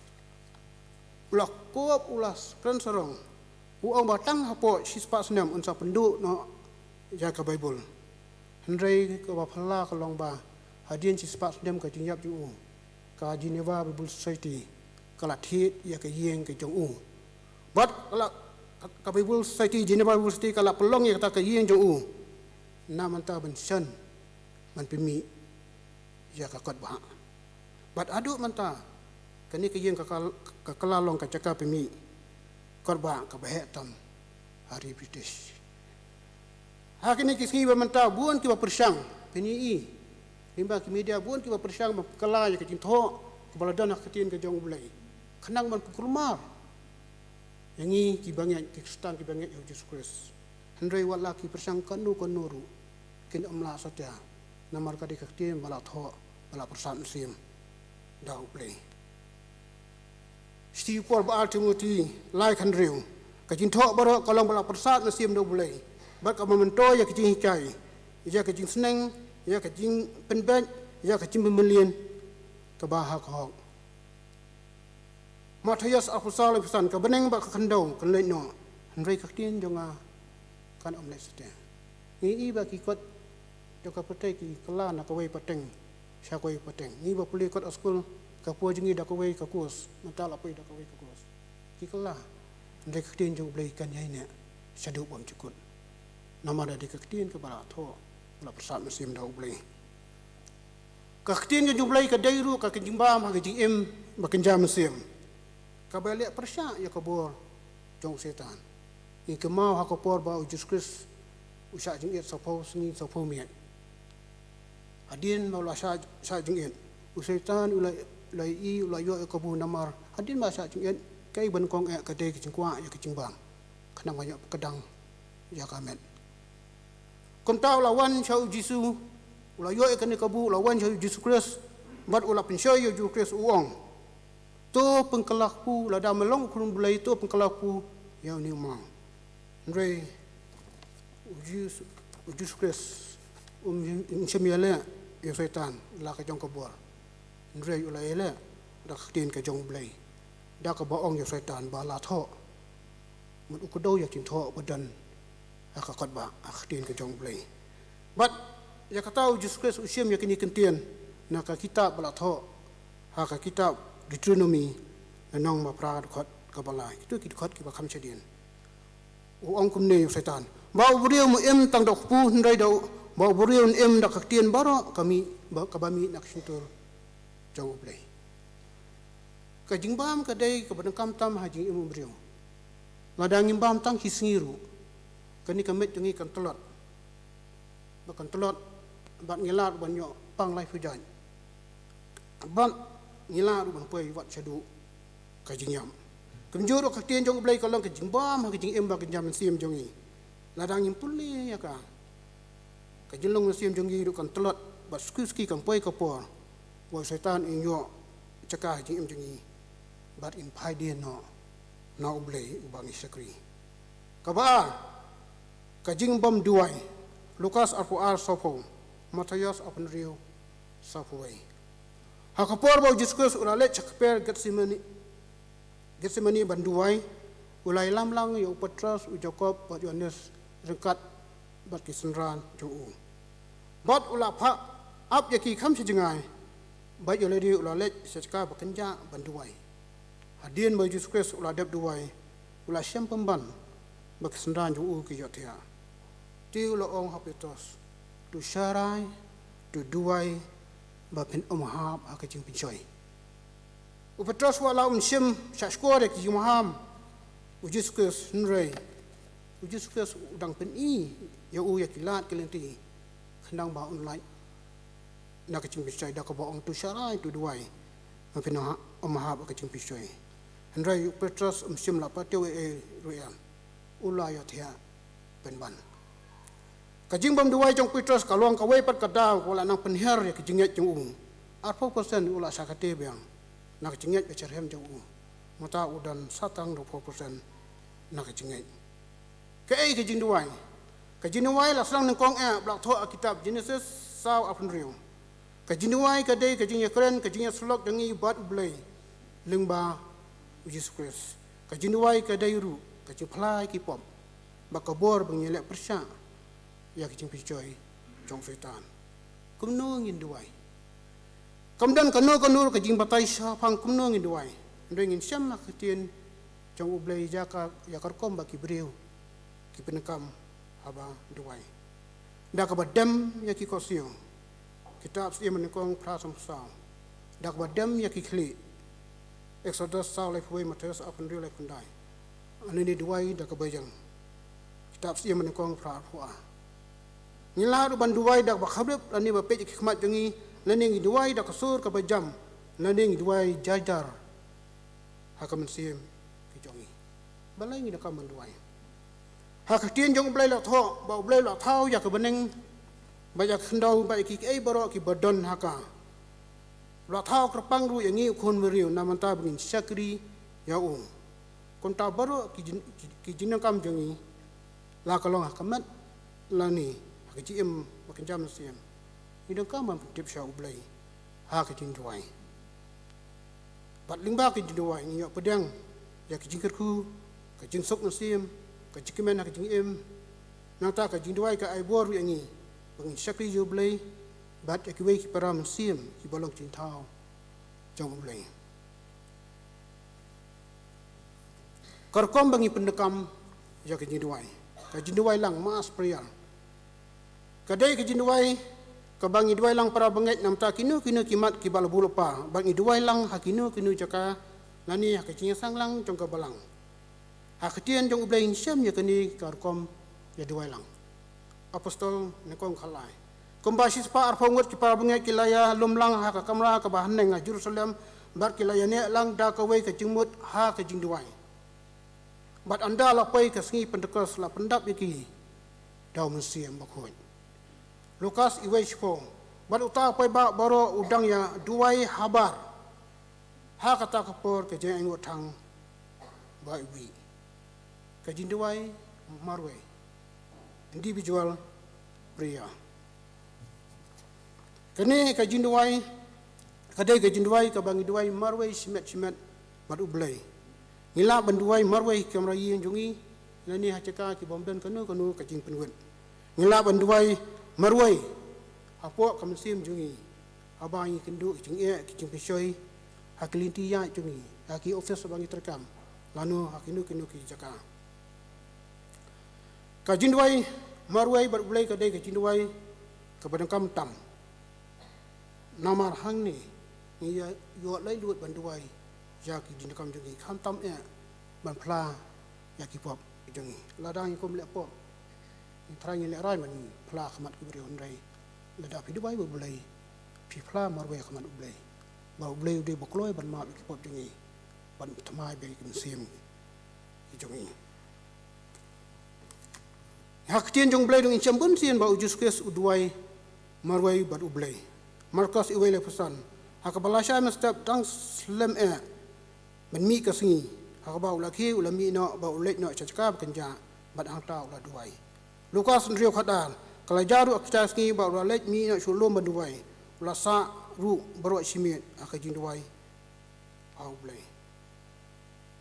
u la kup, u la kren sarong, u ong ba tang hapoh shispah snem un sa pynduh noh ïa ka Baibl. Hynrei kaba phylla ka long ba hadien shispah snem ka jingïap jong u, ka Geneva Bible Society ka la thied ïa ka ïing ka jong u. Bad ka la, ka, ka Bible Society, Geneva Bible Society ka la pynlong ïa kata ka ïing jong u na mynta ban shan, ban pynmih ïa ka kot bah. Bad haduh mynta kane ka ïing ka, ka, ka la long ka jaka pynmih kot bah kaba heh tam ha ri British. Ha kine ki sngi ba mynta bun kiba pyrshang, phin ïohi lyngba ki media, bun kiba pyrshang ban kylla ïa ka jingthoh kaba la don ha ka ktien ka jong U Blei, khnang ban pynkulmar ïa ngi kiba ngeit, ki Khristan kiba ngeit ïa U Jisu Khrist. Hynrei wat la ki pyrshang kano kano ruh, kin ym lah satia, namar ka dei ka ktien ba la thoh, ba la pyrsad mynsiem da U Blei. Shithi u Paul ba ar Timothi lai khathynriew, ka jingthoh baroh ka long ba la pyrsad mynsiem da U Blei, bad kaba myntoi ïa ka jinghikai, ïa ka jingsneng, ïa ka jingpynbeit, ïa ka jingpynmlien kaba ha ka hok. Mathaios arphew saw, arphew san, ka bneng bad ka khyndew kan leit noh, hynrei ka ktien jong nga kan ym leit satia. Ngi i ba ki kot jong ka pyrthei ki kylla na kawei pateng sha kawei pateng. Ngi ba pule kot ha skul, ka por jong ngi da kawei ka course, mynta la poi da kawei ka course. Ki kylla, hynrei ka ktien jong U Blei kan ïaineh shaduh bymjukut. Namar da dei ka ktien kaba la thoh, la pyrsad mynsiem da U Blei. Ka ktien ka jong U Blei ka dei ruh ka jingbam ha ka jingim ba kynja mynsiem, kaba leh pyrshah ïa ka bor jong u Soitan. Ngi kynmaw ha ka por ba U Jisu Khrist u shah jingit saphew sngi saphew miet. Hadien ba u la shah, shah jingit, u Soitan u la, u la ïohi, u la ïoh ïa kabu namar hadien ba shah jingit, kaei ba nyngkong eh ka dei ka jingkwah ïa ka jingbam, khnang ba ïoh pyrkhat ïa ka met. Kumta u la wan sha U Jisu, u la ïoh ïa kane kabu, u la wan sha U Jisu Khrist, bad u la pynshoi ïa U Jisu Khrist, u ong, "To pynkylla kpu, lada me long u Khun U Blei, to pynkylla kpu ïa une u maw." Hynrei U Jisu, U Jisu Khrist um, um shym ïaleh ïa u Soitan la ka jong ka bor. Hynrei u la ïaleh da ka ktien ka jong U Blei, da kaba ong ïa u Soitan ba la thoh. Mut u kdew ïa ki ktien thoh ba don ha ka kot ba, ha ka ktien ka jong U Blei. Bad ïa kata U Jisu Khrist u shim ïa kine ki ktien na ka kitab ba la thoh ha ka kitab Deuteronomy, lynnong ba phra, dkhot kaba lai. Kito ki dkhot kiba kham shadien. U ong kumne ïa u Soitan, "Ba u briew um im tang da u kpu, hynrei da u, ba u briew un im da ka ktien baroh ka mih, ba, kaba mih na ka shyntur jong U Blei." Ka jingbam ka dei kaba donkam tam ha jingim u briew. Lada ngim bam tang shi sngi ruh, kane ka met jong ngi kan tlot. Ba kan tlot, bad ngi lah ban ïoh pang laiphew jait. Bad ngi lah ruh ban poi wat shaduh ka jingïap. Kumjuh ruh ka ktien jong U Blei ka long ka jingbam ha ka jingim ba kynja mynsiem jong ngi. Lada ngim pule ïa ka, ka jinglong mynsiem jong ngi ruh kan tlot, bad suki suki kan poi ka por ba u Soitan un ïoh jaka ha jingim jong ngi, bad un phai dien noh na U Blei uba ngi shakri. Kaba ar, ka jingbym duwai. Lukas arphew ar, saphew, Mathaios arphew hynriew, saphew wei. Ha ka por ba U Jisu Khrist u la leit sha kper Gethsemane, Gethsemane ban duwai, u la ïalam lang ïa u Petros, u Jakob bad u Ïohannes ryngkat bad ki synran jong u. Bad u la phah ap ïa ki kham sha jngai, bad ïa lade u la leit sha jaka ba kynjah ban duwai. Hadien ba U Jisu Khrist u la dep duwai, u la shem pynban ba ki synran jong u ki ïohthiah. Te u la ong ha u Petros, "To sharai, to duwai, ba phin ym hap ha ka jingpynshoi." U Petros wat la um shym shahshkor ïa ki jingmaham U Jisu Khrist, hynrei U Jisu Khrist u dang pyni ïa u ïa ki lad ki lynti, khnang ba un lait na ka jingpynshoi, da kaba ong, "To sharai, to duwai, ba phin ym hap ha ka jingpynshoi." Hynrei u Petros um shym la pynthikna ei ei ruh ïa u, u la ïohthiah pynban. Ka jingbym duwai jong u Petros ka long kawei pat ka daw kaba la nang pynher ïa ka jingngeit jong u. Arphew percent u la shah kti biang na ka jingngeit ba shitrhem jong u. Mynta u don sa tang arphew percent na ka jingngeit. Kaei ka jingduwai? Ka jingduwai la sdang nyngkong eh ba la thoh ha kitab Jenesis saw, arphew hynriew. Ka jingduwai ka dei ka jingïakren, ka jingïasyllok jong ngi bad U Blei lyngba U Jisu Khrist. Ka jingduwai ka dei ruh ka jingphla ïa ki pop, bad ka bor ba ngin ïaleh pyrshah ïa ka jingpynshoi jong u Soitan. Kumno ngin duwai? Kam don kano kano ka jingbatai shaphang kumno ngin duwai. Hynrei ngin shem ha ka ktien jong U Blei ïa ka, ïa ka rukom ba ki briew ki pyndonkam haba duwai. Da kaba dem ïa ki khohsiew, kitab Syiem banyngkong phra, sanphew saw. Da kaba dem ïa ki khlieh, Exodus saw, laiphew wei, Mathaios arphew hynriew, laiphew khyndai. Lane duwai da kaba ïeng, kitab Syiem banyngkong phra, arphew ar. Ngi lah ruh ban duwai da kaba khabrip lane ba peit ïa ki khmat jong ngi, lane ngi duwai da ka sur kaba jam, lane ngi duwai jar jar ha ka mynsiem ka jong ngi. Balei ngi donkam ban duwai? Ha ka ktien jong U Blei la thoh ba U Blei u la thaw ïa ka bneng bad ïa ka khyndew bad ïa kiei kiei baroh kiba don ha ka. U la thaw kyrpang ruh ïa ngi u khun bynriew na bynta ba ngin shakri ïa u. Kumta baroh ki jin-, ki, ki jingdonkam jong ngi, la ka long ha ka met lane ha ka jingim ba kynja mynsiem, ngi donkam ban pyntip sha U Blei ha ka jingduwai. Bad lyngba ka jingduwai ngi ïoh pdiang ïa ka jingkyrkhu, ka jingsuk mynsiem, ka jingkmen ha ka jingim. Nangta ka jingduwai ka ai bor ïa ngi ba ngin shakri ïa U Blei bad ïa kiwei ki para mynsiem kiba long jingthaw jong U Blei. Ka rukom ba ngi pyndonkam ïa ka jingduwai, ka jingduwai lang, mass prayer, ka dei ka jingduwai kaba ngi duwai lang para bangeit namar kino kino ki mat kiba la buh lypa, bad ngi duwai lang ha kino kino jaka lane ha ka jingïaseng lang jong ka balang. Ha ka ktien jong U Blei ngin shem ïa kane ka rukom ïa duwai lang. Apostol nyngkong khatlai. Kumba shispah arphew ngut ki para bangeit ki la ïalum lang ha ka kamra kaba haneng ha Jerusalem, bad ki la ïaneh lang da kawei ka jingmut ha ka jingduwai. Bad ynda la poi ka sngi Pentekost la pyndap ïa ki da U Mynsiem Bakhuid. Lukas uwei shiphew. Bad uta u paidbah baroh u dang ïa duwai habar ha kata ka por ka jingaiñguh thang ba iwbih. Ka jingduwai marwei, individual prayer. Kane ka jingduwai ka dei ka jingduwai kaba ngi duwai marwei shimet shimet bad U Blei. Ngi lah ban duwai marwei ha ki kamra ïing jong ngi lane ha jaka ki bym don kano kano ka jingpynwit. Ngi lah ban duwai marwei hapoh ka mynsiem jong ngi haba ngi kynduh ki jingeh ki jingpynshoi ha ki lynti ïaid jong ngi, ha ki office ba ngi treikam, lano ha kino kino ki jaka. Ka jingduwai marwei bad U Blei ka dei ka jingduwai kaba donkam tam. Namar hangne ngi ïa, ïoh laitluid ban duwai ïa ki jingdonkam jong ngi, khamtam eh ban phla ïa ki pop jong ngi. Lada ngi kum leh pop, ngi trai ngi lehrain ban phla ha khmat ki briew, hynrei lada phi duwai bad U Blei, phi phla marwei ha khmat U Blei, ba U Blei u dei ba kloi ban map ïa ki pop jong ngi, ban thymmai bad ki mynsiem ki jong ngi. Ha ka ktien jong U Blei dang shem bun sien ba U Jisu Khrist u duwai marwei bad U Blei. Markos uwei laiphew san. Ha kaba lashai mynstep dang slem eh ban mih ka sngi, ha kaba u la khie u la mih noh bad u leit noh sha jaka ba kynjah bad hangta u la duwai. Lukas hynriew khatar. Ka la jia ruh ha kita ki sngi ba u la leit mih noh sha u lum ban duwai. U la sah ruh baroh shi miet ha ka jingduwai ha U Blei.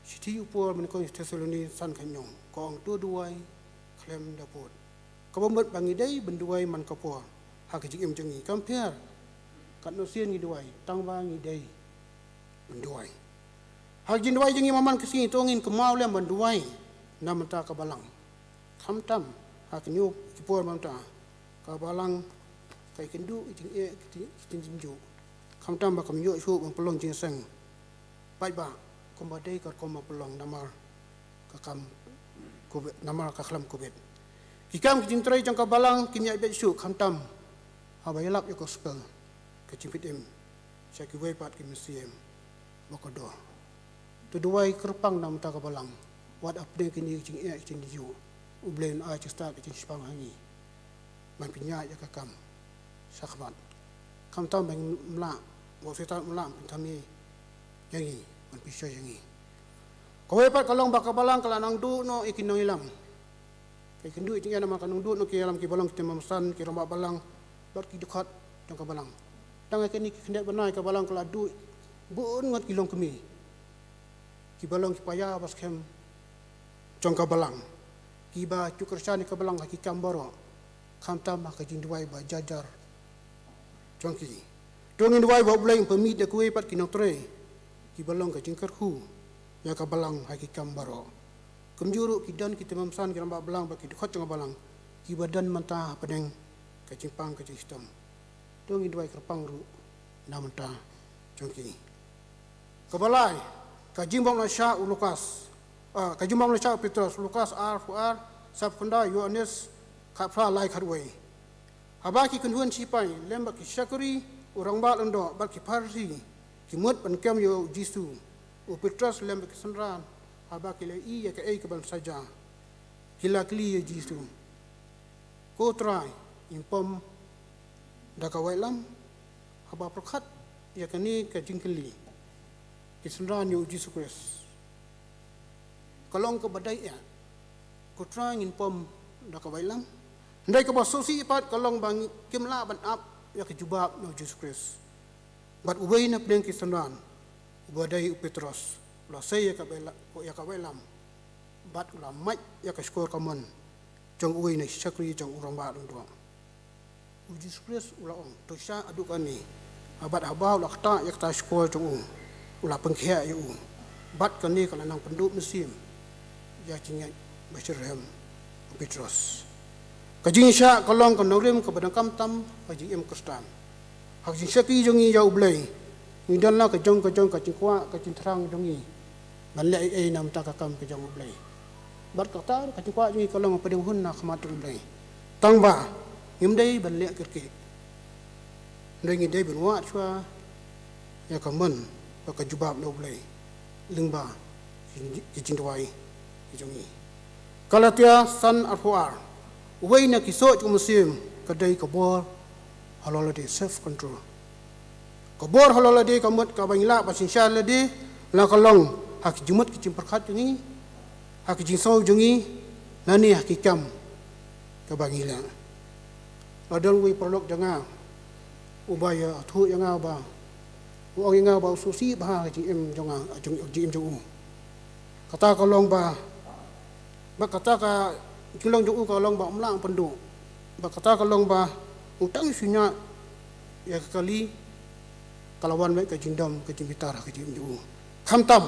Shithi u Paul mynnyngkong sha ki Thessaloni san khathynñiew, ka ong to duwai khlem da pud. Kaba mut ba ngi dei ban duwai man ka por ha ka jingim jong ngi. Kam pher katno sien ngi duwai, tang ba ngi dei ban duwai. Ha ka jingduwai jong ngi man man ka sngi to ngin kynmaw lem ban duwai na bynta ka balang. Khamtam ha kine ki por mynta ka balang ka ïakynduh ki jingeh ki jing, ki jingjynjar. Khamtam ba kam ïoh shuh ban pynlong jingïaseng paidbah kumba dei ka rukom ba pynlong namar ka kam Covid, namar ka khlam Covid. Ki kam ki jingtrei jong ka balang kim ïaid beit shuh khamtam haba ïalap ïa ka gospel, ka jingpynim sha kiwei pat ki mynsiem ba kordor. To duwai kyrpang na bynta ka balang. Wat hapdeng kine ki jingeh ki jingjynjar, U Blei un ai jingstad ka jingshiphang ha ngi ban pynïaid ïa ka kam shakhmat. Khamtam ba ngim lah, ba u Soitan um lah ban pynthame ïa ngi, ban pynshoi ïa ngi. Kawei pat ka long ba ka balang ka la nang duh noh ïa ki nongïalam. Ka ïakynduh ïa ki jingeh namar ka nang duh noh ki ïalam kiba long ki tymmen basan, ki rangbah balang bad ki dkhot jong ka balang. Tang ha kine ki khyndiat bnai ka balang ka la duh bun ngut ki longkmie kiba long ki paidbah ba skhem jong ka balang, kiba ju kyrshan ïa ka balang ha ki kam baroh, khamtam ha ka jingduwai ba jar jar jong ki. To ngin duwai ba U Blei un pynmih da kiwei pat ki nongtrei kiba long ka jingkyrkhu ïa ka balang ha ki kam baroh. Kumjuh ruh ki don ki tymmen basan, ki rangbah balang bad ki dkhot jong ka balang kiba don mynta hapdeng ka jingpang ka jingshitom. To ngin duwai kyrpang ruh na bynta jong ki. Kaba lai, ka jingbym lah shah u Lukas, ah, ka jingbym lah shah u Petros, Lukas arphew ar, saw khyndai, Ïoannis khatphra lai khatwei. Haba ki kynhun shipai lem bad ki shakri, u rangbah lyngdoh bad ki Pharisi ki mut ban kem ïa u Jisu, u Petros lem bad ki synran, haba ki la ïohi ïa kaei kaban sa jia, ki la kylli ïa u Jisu, Ko Trai, ngin pom da ka waitlam? Haba pyrkhat ïa kane ka jingkylli ki synran ïa u Jisu Khrist, ka long kaba dei eh, Ko Trai, ngin pom da ka waitlam? Hynrei kaba sngewsih pat ka long ba kim lah ban ap ïa ka jubab na u Jisu Khrist. Bad uwei na pdeng ki synran, uba dei u Petros, u la sei ïa ka bai-, ïa ka bailam, bad u la mait ïa ka shkor kamon jong uwei na ki shakri jong u rangbah lyngdoh. U Jisu Khrist u la ong, "To shah haduh kane." Bad haba u la ktah ïa kata ka shkor jong u, u la pynkhiah ïa u. Bad kane ka la nang pynduh mynsiem ïa ka jingngeit ba shitrhem u Petros. Ka jingshah ka long ka nongrim kaba donkam tam ha ka jingim Khristan. Ha ka jingshakri jong ngi ïa U Blei, ngi don la ka jong ka jong ka jingkwah, ka jingthrang jong ngi ban leh ei ei na bynta ka kam ka jong U Blei. Bad kata ka jingkwah jong ngi ka long ban pdiang hun na khmat U Blei. Tang ba ngim dei ban leh kyrkieh. Hynrei ngi dei ban wad shuwa ïa ka mon bad ka jubab na U Blei lyngba ki jingduwai ki jong ngi. Galatia san arphew ar. Uwei na ki soh jong u mynsiem ka dei ka bor halor lade, self control. Ka bor halor lade ka mut kaba ngi lah ban synshar lade, la ka long ha ki jingmut ki jingpyrkhat jong ngi, ha ki jingsngew jong ngi, lane ha ki kam kaba ngi leh. La don uwei u paralok jong nga uba ïathuh ïa nga ba u ong ïa nga ba u sngewsih bha ha ka jingim jong nga, jong, jingim jong u. Kata ka long ba, ba kata ka jinglong jong u ka long ba um lah ban pynduh. Ba kata ka long ba u tang shu ñiah ïa ka kali, ka la wan beit ka jingdom, ka jingbitar ha ka jingim jong u. Khamtam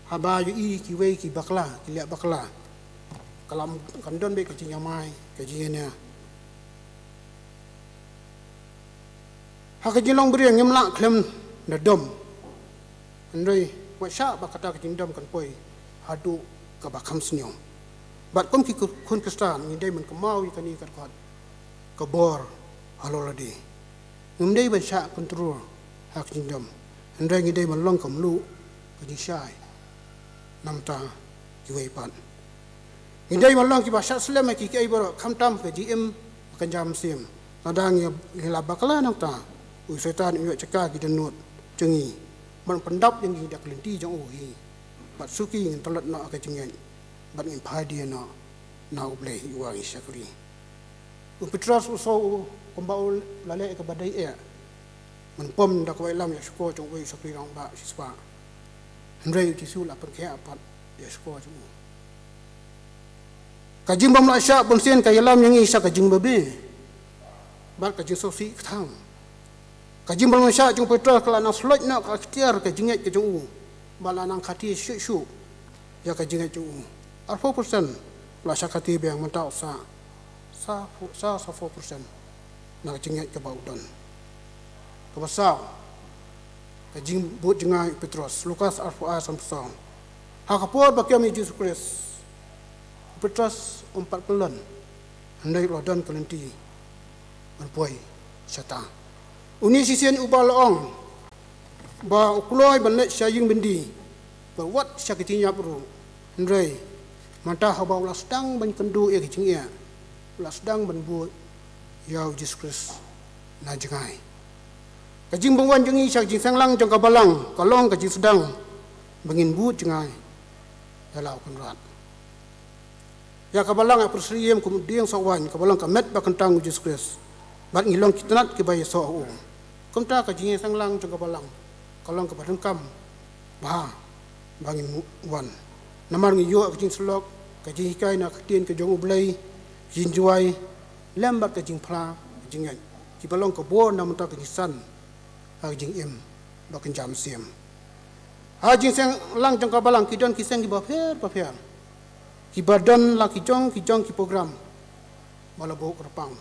haba ïohi kiwei ki bakla, ki leh bakla, ka la, kan don beit ka jingïamai, ka jingïania. Ha ka jinglong briew ngim lah khlem da dom. Hynrei wat shah ba kata ka jingdom kan poi haduh kaba kham sniew. Bad kum ki khun Khristan ngi dei ban kynmaw ïa kane ka dkhot, ka bor halor lade. Ngim dei ban shah control ha ka jingdom. Hynrei ngi dei ban long ka mluh, ka jingshai na bynta kiwei pat. Ngi dei ban long kiba shah slem ha kiei kiei baroh, khamtam ka jingim ba kynja mynsiem. Lada ngi, ngi la bakla nangta, u Soitan un ïoh jaka ki dohnud jong ngi ban pyndap ïa ngi da ka lynti jong u hi. Bad suki ngin tlot noh ha ka jingngeit bad ngin phai die noh na U Blei uba ngi shakri. U Petros u sngew kumba u la leh kaba dei eh ban pom da ka bailam ïa ka shkor jong uwei u shakri rangbah shispah. Hynrei U Jisu u la pynkhiah pat ïa ka shkor jong u. Ka jingbym lah shah bunsien ka ïalam ïa ngi sha ka jingbabe bad ka jingsngewsih kthang. Ka jingbym lah shah jong u Petros ka la nang sloit noh ka ktien ka jingngeit ka jong u, bad la nang khati shuh shuh ïa ka jingngeit jong u. Arphew percent la shah khati biang, mynta u sah sa, sa, sa phew percent na ka jingngeit kaba u don. Kaba saw, ka jingbud jngai u Petros, Lukas arphew ar, sanphew saw. Ha ka por ba kem ïa u Jisu Khrist, u Petros um pat kyllon, hynrei u la don ka lynti ban poi shata. Une u shisien uba la ong ba u kloi ban leit sha ïing byndi, bad wat sha ka jingïap ruh. Hynrei mynta haba u la sdang ban kynduh ïa ka jingeh, u la sdang ban bud ïa u Jisu Khrist na jngai. Ka jingbym wan jong ngi sha ka jingseng lang jong ka balang ka long ka jingsdang ba ngin bud jngai ïa la u Kynrad. Ïa ka balang, ïa ka pyrshah ïa kum u dieng soh waiñ, ka balang ka met ba kyntang u Jisu Khrist. Bad ngi long ki tnat kiba ïasoh ha u. Kumta ka jingïaseng lang jong ka balang ka long kaba donkam bha ba ngin wan. Namar ngi ïoh ka jingsyllok, ka jinghikai na ka ktien ka jong U Blei, ka jingduwai, lem bad ka jingphla, ka jingngeit, kiba long ka bor na bynta ka jingsan ha ka jingim ba kynja mynsiem. Ha ka jingseng lang jong ka balang ki don ki seng kiba pher bapher, kiba don la ki jong ki jong ki program ba la buh kyrpang,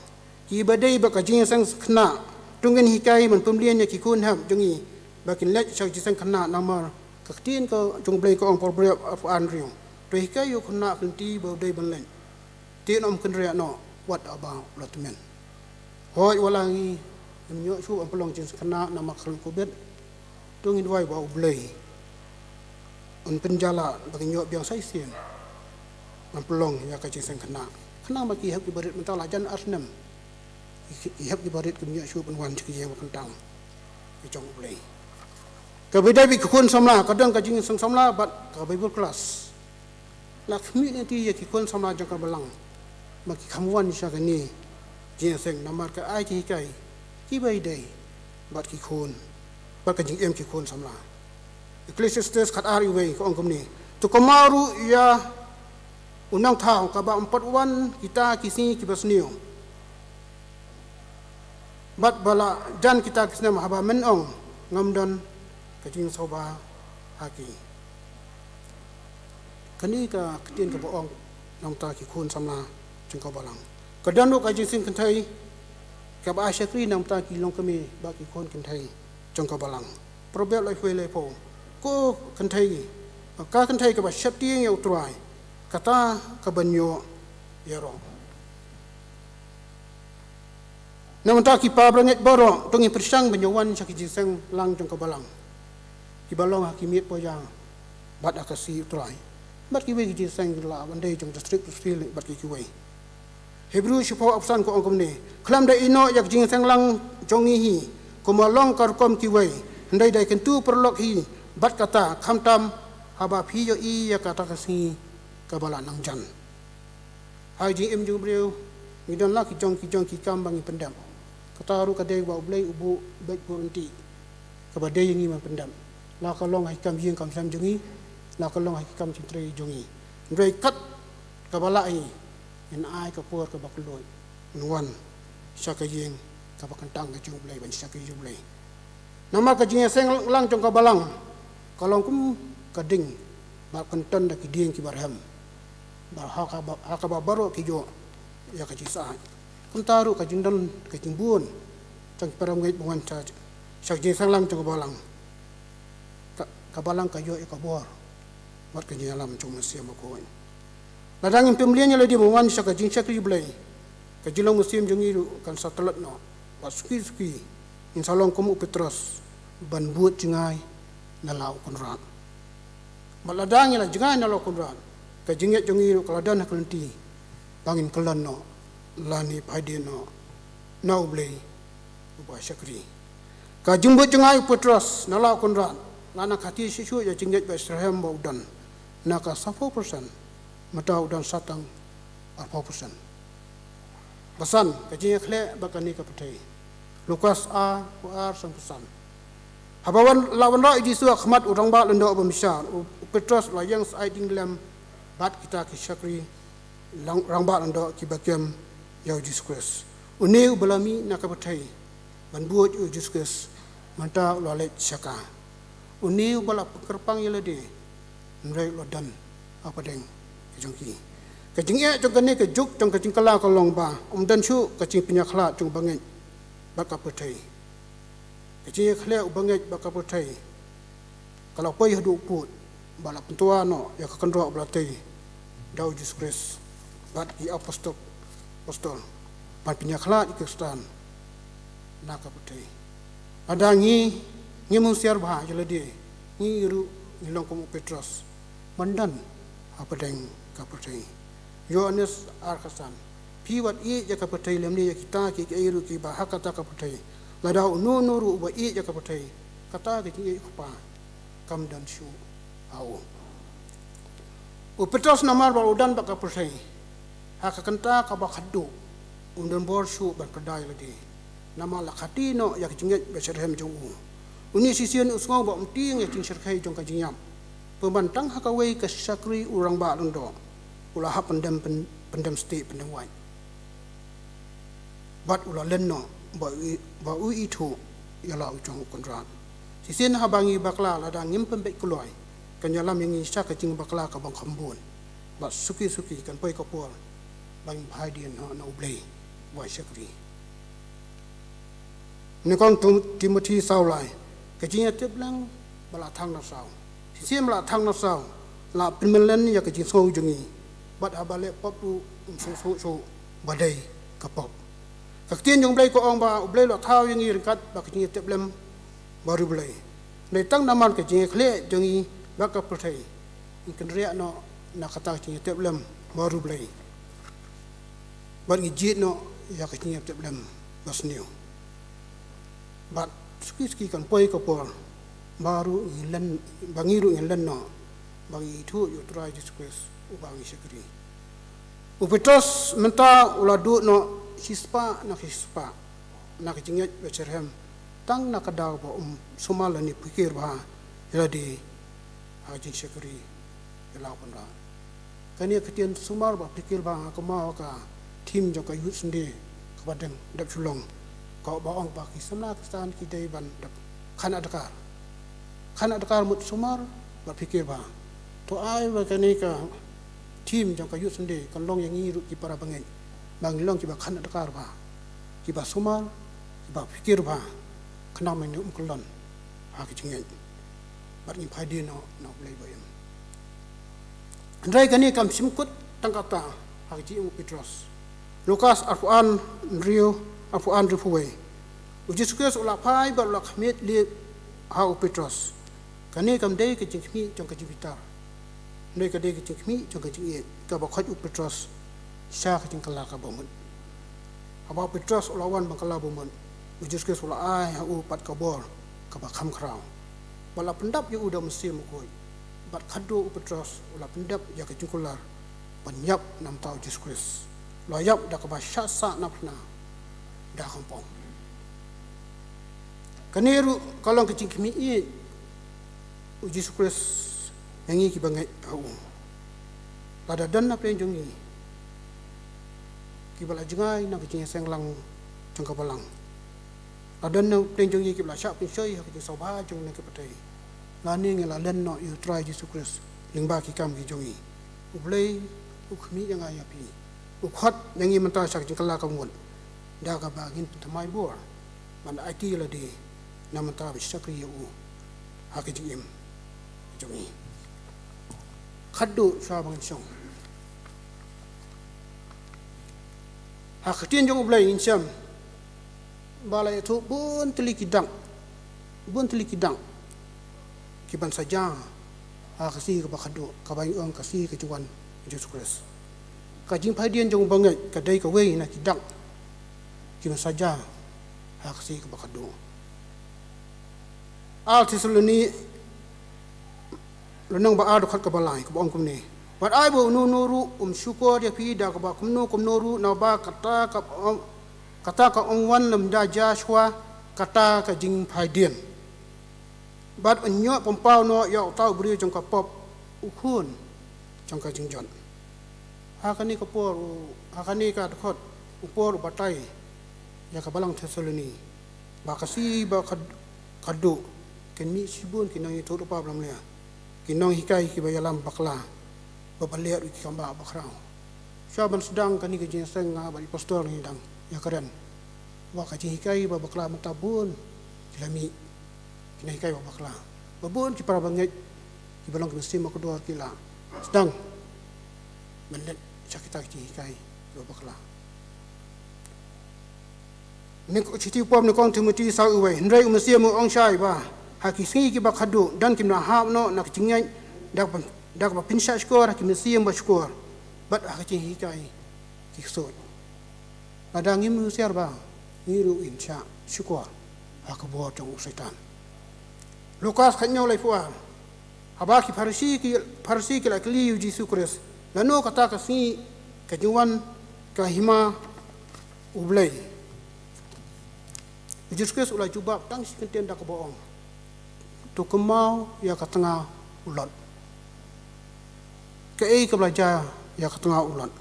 kiba dei bad ka jingseng khynnah. To ngin hikai ban pynmlien ïa ki khun hep jong ngi ba kin leit sha ka jingseng khynnah, namar ka ktien ka jong U Blei ka ong, Proverb arphew ar, hynriew: To hikai ïa u khynnah ka lynti ba u dei ban leit, te ym kynriah noh wat haba u la tymmen. Hooid, wat la ngi ngim ïoh shuh ban pynlong jingseng khynnah namar ka long Covid, to ngin duwai ba U Blei un pynjah lah ba ngin ïoh biang sa shisien ban pynlong ïa ka jingseng khynnah. Khnang ba ki hep ki barit, mynta la jan ar snem ki hep ki barit kim ïoh shuh ban wan sha ka ïing ba kyntang ka jong U Blei. Kaba ïadei bad ki khun samla, ka don ka jingseng samla bad ka Bible class. La khmih lynti ïa ki khun samla jong ka balang ba ki kham wan sha kane ka jingseng, namar ka ai jinghikai kiba ïadei bad ki khun bad ka jingim ki khun samla. Ecclesiastes khat ar uwei ka ong kumne: To kynmaw ruh ïa u nongthaw, kaba ym pat wan kita ki sngi kiba sniew, bad ba la jan kita ki snem, haba men ong, ngam don ka jingsngewbha ha ki. Kane ka ktien kaba ong na bynta ki khun samla jong ka balang. Ka don ruh ka jingsngewthuh kaba ai shakri na bynta ki longkmie bad ki khun kynthei jong ka balang. Proverb laiphew laiphew: Ko kynthei, ka kynthei kaba sheptieng ïa U Trai, kata ka ban ïoh ïaroh. Na bynta ki parabangeit baroh, to ngin pyrshang ban ïawan sha ki jingseng lang jong ka balang, kiba long ha ki miet pawiar bad ha ka sngi U Trai, bad kiwei ki jingseng la ban dei jong district district bad ki kiwei. Hebru shiphew arphew san ka ong kumne: Khlem da ïehnoh ïa ka jingseng lang jong ngi hi kum ba long ka rukom kiwei, hynrei da kyntu paralok hi bad kata, khamtam haba phi ïohi ïa kata ka sngi kaba la nang jan. Ha ka jingim jong u briew ngi don la ki jong ki jong ki kam ba ngi pyndep. Kata ruh ka dei ba U Blei u buh beit buh ryntih kaba dei ïa ngi ban pyndep, la ka long ha ki kam ïing kam sem jong ngi, la ka long ha ki kam jingtrei jong ngi. Hynrei kat kaba lah hi, ngin ai ka por kaba kylluid, ngin wan sha ka ïing kaba kyntang ka jong U Blei, ban shakri ïa U Blei. Namar ka jingïaseng lang jong ka balang ka long kum ka ding ba kynton da ki dieng kiba rhem, ba ha kaba, ha kaba baroh ki ïoh ïa ka jingsyaid. Kumta ruh ka jingdon ka jingbun jong ki parabangeit ba wan sha, sha ka jingseng lang jong ka balang, ka, ka balang ka ïoh ïa ka bor bad ka jingïalam jong U Mynsiem Bakhuid. Lada ngim pynmlien ïa lade ban wan sha ka jingshakri Blei, ka jinglong mynsiem jong ngi ruh kan sa tlot noh, bad suki suki ngin sa long kum u Petros, ban bud jngai na la u Kynrad. Bad lada ngi la jngai na la u Kynrad, ka jingngeit jong ngi ruh ka la don ha ka lynti ba ngin kyllon noh lane phai dien noh na U Blei uba shakri. Ka jingbud jngai u Petros na la u Kynrad la nang kati shisha ïa ka jingngeit ba shitrhem ba u don, na ka sawphew percent, mynta u don sa tang arphew percent. Ba san, ka jingïakhleh bad kane ka pyrthei. Lukas ar, arphew ar, sanphew san. Haba wan, la wanrah ïa u Jisu ha khmat u rangbah lyngdoh bymshar, u, u Petros u la ïeng syaid dieng lem bad kita ki shakri lang, rangbah lyngdoh kiba kem ïa u Jisu Khrist. Une uba la mih na ka pyrthei ban bud ïa u Jisu Khrist, mynta u la leit sha ka. Une uba la pynkyrpang ïa lade, hynrei u la don hapdeng ka jong ki. Ka jingeh jong kane ka juk jong ka jingkylla ka long ba ym don shuh ka jingpynïakhlad jong u bangeit bad ka pyrthei. Ka jingïakhleh u bangeit bad ka pyrthei ka la poi haduh pud, ba la pyntwa noh ïa ka kynroh ba la tei da u Jisu Khrist bad ki apostol, apostol, ban pynïakhlad ïa ki Khristan na ka pyrthei. Lada ngi, ngim husiar bha ïa lade, ngi ruh ngi long kum u Petros, ban don hapdeng ka pyrthei. Ïoannis ar khatsan: Phi wat ïeit ïa ka pyrthei lymne ïa kita kiei kiei ruh kiba ha kata ka pyrthei. Lada uno uno ruh uba ïeit ïa ka pyrthei, kata ka jingïeit u Kpa kam don shuh ha u. U Petros namar ba u don bad ka pyrthei, ha ka kynta kaba khatduh, um don bor shuh ban kyrda ïa lade. Namar la kati noh ïa ka jingngeit ba shitrhem jong u. Une shisien u sngew ba um tieng ïa ka jingshyrkhei jong ka jingïap. Pynban tang ha kawei ka shakri u rangbah lyngdoh, u la hap pyndem, pyn-, pyndem stieh pyndem wait. Bad u la len noh ba u, ba u ithuh ïa la u jong u Kynrad. Shisien haba ngi bakla, lada ngim pynbeit kloi, kan ïalam ïa ngi sha ka jingbakla kaba kham bun. Bad suki suki kan poi ka por ba ngin phai dien noh na U Blei uba shakri. Nyngkong Tim-, Timothy saw lai: Ka jingïatiplem ba la thang na saw. Shisien ba la thang na saw, la pynmlien ïa ka jingsngew jong ngi. Bad haba leh pop ruh, um sngewsuk shuh ba dei ka pop. Ka ktien jong U Blei ka ong ba U Blei u la thaw ïa ngi ryngkat bad ka jingïatiplem bariewblei. Hynrei tang namar ka jingïakhleh jong ngi bad ka pyrthei, ngi kynriah noh na kata ka jingïatiplem bariewblei. Bad ngi jied noh ïa ka jingïatiplem basniew. Bad suki suki kan poi ka por ba ruh ngi len, ba ngi ruh ngin len noh, ba ngi ithuh ïa U Trai Jisu Khrist uba ngi shakri. U Petros mynta u la duh noh shispah na ka shispah na ka jingngeit ba shitrhem tang na ka daw ba um sumar lane pyrkhat bha ïa lade ha ka jingshakri ïa la u Kynrad. Kane ka ktien sumar bad pyrkhat bha ha ka maw ka theme jong ka Youth Sunday kaba dang dep shu long, kaba ong ba ki samla Khristan ki dei ban dep khan adkar. Khan adkar mut sumar bad pyrkhat bha. To ai ba kane ka theme jong ka Youth Sunday kan long ïa ngi ruh ki para bangeit ba ngin long kiba khan adkar bha, kiba sumar, kiba pyrkhat bha, khnang ba ngin ym kyllon ha ka jingngeit bad ngin phai dien noh na U Blei ba im. Hynrei kane kam shym kut tang katta ha ka jingim u Petros. Lukas arphew ar, hynriew, arphew ar, hynriewphew wei. U Jisu Khrist u la phai bad u la khmih lip ha u Petros. Kane kam dei ka jingkhmih jong ka jingbitar, hynrei ka dei ka jingkhmih jong ka jingïeit kaba khoit u Petros sha ka jingkylla kaba mut. Haba u Petros u la wan ban kylla ba mut, u Jisu Khrist u la ai ha u pat ka bor kaba kham khraw, bad la pyndap ïa u da u Mynsiem Bakhuid. Bad khadduh u Petros u la pyndep ïa ka jingkular ban ïap na bynta u Jisu Khrist, u la ïap da kaba shah sah na phna da ka pop. Kane ruh ka long ka jingkhmih ïeit u Jisu Khrist ïa ngi kiba ngeit ha u. Lada don na pdeng jong ngi kiba la jngai na ka jingïaseng lang jong ka Balang, lada don na pdeng jong ngi kiba la shah pynshoi ha ka jingsngewbha jong ngi na ka pyrthei, lane ngi la len noh ïa u Trai Jisu Khrist lyngba ki kam ki jong ngi, U Blei u khmih ïa nga ïa phi, u khot ïa ngi mynta sha ka jingkylla kaba mut da kaba ngin pynthymmai bor ban aiti ïa lade na bynta ban shakri ïa u ha ka jingim jong ngi. Khadduh shuwa ba ngin shong ha ka ktien jong U Blei ngin shem ba la ïathuh bun tylli ki dak, bun tylli ki dak kiban sa jia ha ka sngi kaba khadduh, kaba ngi ong ka sngi ka jingwan u Jisu Khrist. Ka jingphai dien jong u bangeit ka dei kawei na ki dak kiban sa jia ha ka sngi kaba khadduh. Ar Thessaloni lynnong ba ar, dkhot kaba lai, kaba ong kumne: Wat ai ba uno uno ruh um shukor ïa phi da kaba kumno kumno ruh, naba kata ka ym, kata ka ym wan lymda jia shuwa kata ka jingphai dien, bad un ïoh pynpaw noh ïa uta u briew jong ka pop, u khun jong ka jingjot. Ha kane ka por u, ha kane ka dkhot u Paul u batai ïa ka balang Thessaloni ba ka sngi ba khad-, khadduh kin mih shibun ki nongïathuhlypa ba lamler, ki nonghikai kiba ïalam bakla, ba ba leh ruh ki kam ba bakhraw. Shuwa ban sdang kane ka jingïaseng, nga bad i pastor ngi dang ïakren ba ka jinghikai ba bakla mynta bun ki la mih, ki nonghikai ba bakla. Ba bun ki para bangeit kiba long ki mynsiem ba kordor ki la sdang ban leit sha kita ki jinghikai ba bakla. Nyngkong, shithi u Paul nyngkong Timothy saw, wei: Hynrei u Mynsiem u ong shai ba ha ki sngi kiba khadduh don kim da hap noh na ka jingngeit da kaba, da kaba pynshah shkor ha ki mynsiem ba shkor bad ha ka jinghikai ki ksuid. Lada ngim husiar ba, ngi ruh ngin shah shukor ha ka bor jong u Soitan. Lukas khathynñiew, laiphew ar. Haba ki Pharisi, ki Pharisi ki la kylli ïa u Jisu Khrist lano kata ka sngi ka jingwan ka Hima U Blei, u Jisu Khrist u la jubab tang shi kyntien da kaba ong: To kynmaw ïa ka tnga u Lot. Kaei kaba la jia ïa ka tnga u Lot?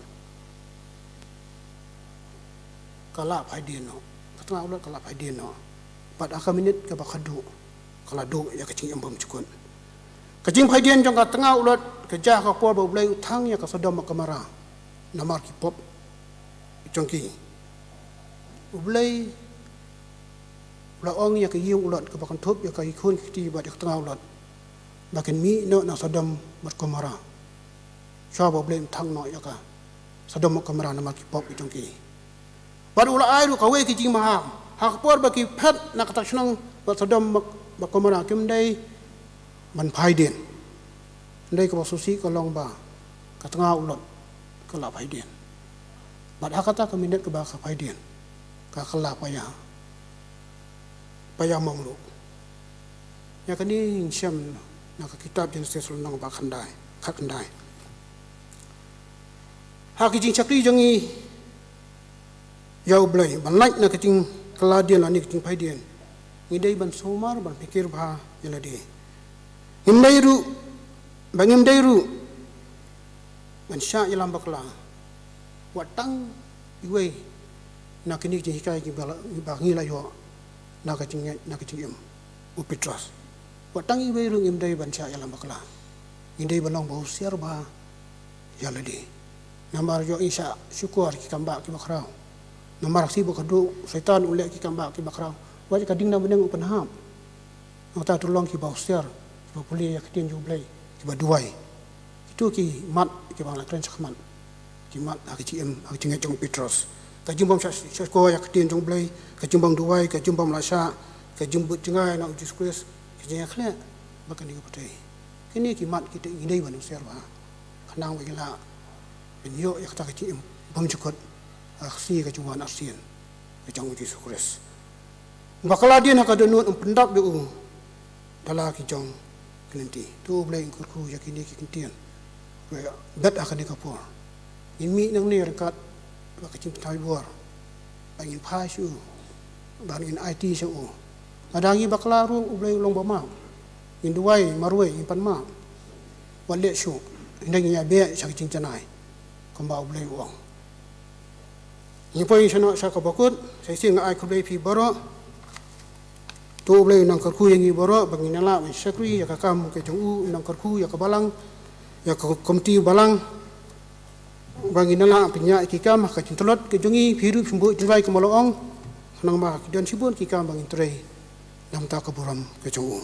Ka la phai dien noh. Ka tnga u Lot ka la phai dien noh. Bad ha ka minit kaba khadduh ka la duh ïa ka jingim bymjukut. Ka jingphai dien jong ka tnga u Lot ka jia ha ka por ba U Blei u thang ïa ka Sodom bad Gomorrah namar ki pop jong ki. U Blei u la ong ïa ka ïing u Lot kaba kynthup ïa ki khun ki kti bad ïa ka tnga u Lot ba kin mih noh na Sodom bad Gomorrah. Shuwa ba U Blei un thang noh ïa ka Sodom bad Gomorrah namar ki pop ki jong ki. Bad u la ai ruh kawei ka jingmaham, ha ka por ba ki phet na kata ka shnong bad Sodom bad, bad Gomorrah, kim dei ban phai dien. Hynrei kaba sngewsih ka long ba ka tnga u Lot ka la phai dien. Bad ha kata ka minit kaba ka phai dien, ka kylla paia, paia mong ruh. Ïa kane ngin shem na ka kitab Jenesis lynnong ba khyndai, khatkhyndai. Ha ka jingshakri jong ngi ïa U Blei ban lait na ka jingkylla dien lane ka jingphai dien, Ngi dei ban sumar ban pyrkhat bha ïa lade. Ngim dei ruh, ba ngim dei ruh ban shah ïalam bakla wat tang iwei na kine ki jinghikai kiba la, ba ngi la ïoh na ka jingngeit, na ka jingim u Petros. Wat tang iwei ruh ngim dei ban shah ïalam bakla. Ngi dei ban long ba husiar bha ïa lade. Namar ïoh ngi shah shukor ki kam bah kiba khraw. Namar shi ba ka duh Soitan u leh ki kam bah kiba khraw. Wat ka ding na bneng u pynhap. Nangta to long kiba husiar, kiba pule ïa ka ktien jong U Blei, kiba duwai. Kito ki mat kiba la kren shakhmat. Ki mat ha ka jingim, ha ka jingngeit jong u Petros. Ka jingbym shah, shah shukor ïa ka ktien jong U Blei, ka jingbym duwai, ka jingbym la shah, ka jingbud jngai na u Jisu Khrist, ka jingïakhleh bad kane ka pyrthei. Kine ki mat kita ngi dei ban husiar bha. Khnang ba ngi lah ban ïoh ïa kata ka jingim bymjukut ha ka sngi ka jingwan arsien ka jong u Jisu Khrist. Bakla dien ha ka dohnud, ym pyndap ïa u da la ki jong ki lynti. To U Blei un kyrkhu ïa kine ki ktien. Ba bet ha kane ka por ngin mih nangne ryngkat bad ka jingpynthame bor. Ba ngin phai sha u, ba ngin aiti sha u. Lada ngi bakla ruh, U Blei u long ba map. Ngin duwai marwei, ngin pan map. Wat leh shuh, hynrei ngin ïa beh sha ka jingjanai, kumba U Blei u ong. Ngi poi sha noh sha kaba kut. Sa shisien nga ai khublei ïa phi baroh. To U Blei un nang kyrkhu ïa ngi baroh ba ngin ïa lah ban shakri ïa ka kam ka jong u, un nang kyrkhu ïa ka balang, ïa ka komiti balang, ba ngin ïa lah ban pynïaid ïa ki kam ha ka jingtlot ka jong ngi, phi ruh phim buh jingduwai kumba la ong. Khnang ba ki don shibun ki kam ba ngin trei na ka bynta ka burom ka jong u.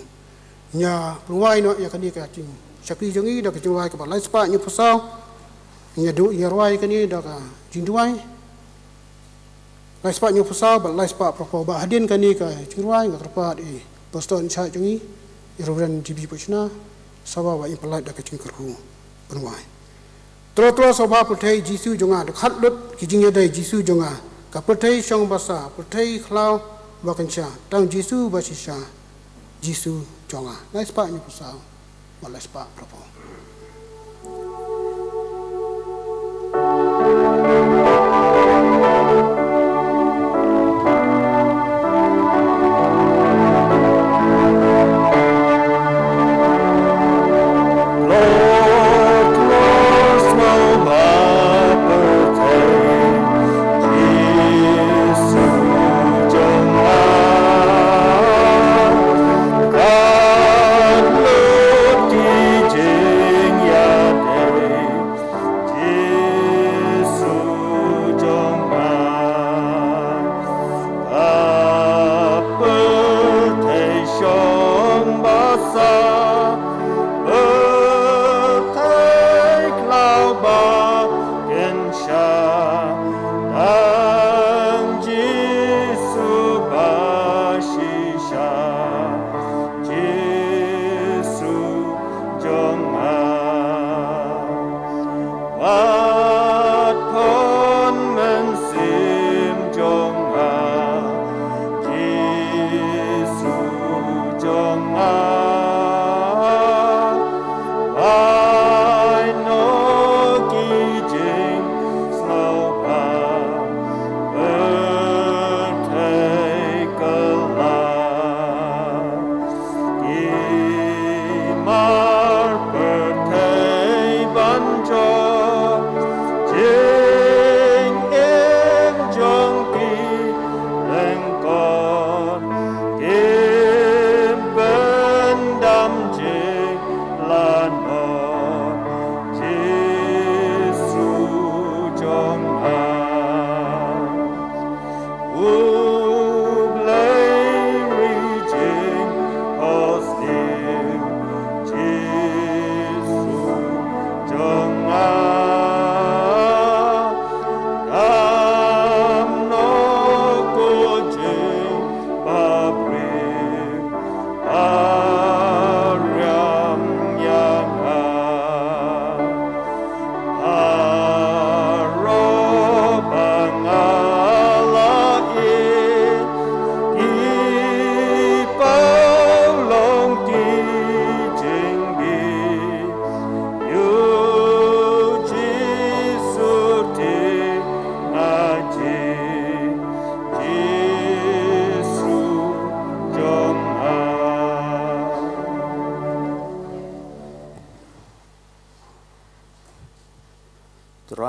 Ngi ïa pynwai noh ïa kane ka jingshakri jong ngi da ka jingrwai kaba lai spah hynñiewphew saw. Ngi ïa duh, ïa rwai kane da ka jingduwai. Lai spah hynñiewphew saw bad lai spah phraphew. Bad hadien kane ka jingrwai nga kyrpad ïa i Pastor in charge jong ngi, i Reverend G B Pachna, sngewbha ba in pynlait da ka jingkyrkhu pynwai. Tro tro sngewbha pyrthei Jisu jong nga, da khat lut ki jingïadei Jisu jong nga, ka pyrthei shong basa, pyrthei khlaw ba kynsha, tang Jisu ba shisha, Jisu jong nga. Lai spah hynñiewphew saw bad lai spah phraphew.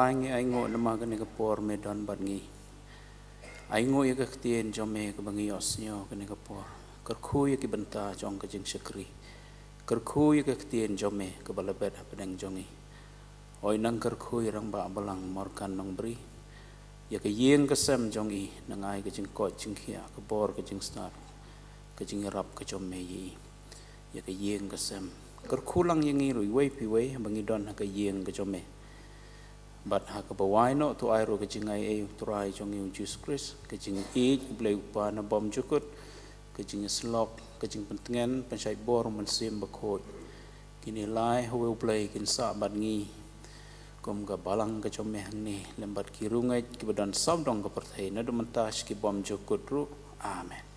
Ai ngi ai nguh namar kane ka por me don bad ngi. Ai nguh ïa ka ktien jong me kaba ngi ïohsngew kane ka por. Kyrkhu ïa ki bynta jong ka jingshakri. Kyrkhu ïa ka ktien jong me kaba la bet hapdeng jong ngi. Oi nang kyrkhu ïa Rangbah Balang Morkan Nongbri. Ïa ka ïing ka sem jong i nang ai ka jingkoit jingkhiah ka bor ka jingstad ka jingïarap ka jong me ïa i. Ïa ka ïing ka sem. Kyrkhu lang ïa ngi ruh iwei pa iwei ba ngi don ha ka ïing ka jong me. Bad ha kaba wai noh to ai ruh ka jingaiei u Trai jong ngi u Jisu Khrist, ka jingïeit u Blei u Kpa na bymjukut, ka jingïasyllok, ka jingpyntngen, pynshait bor u Mynsiem Bakhuid. Kine lai ha uwei u Blei kin sah bad ngi kum ka balang ka jong me hangne lem bad ki riewngeit kiba don sawdong ka pyrthei naduh mynta sha ki bymjukut ruh. Amen.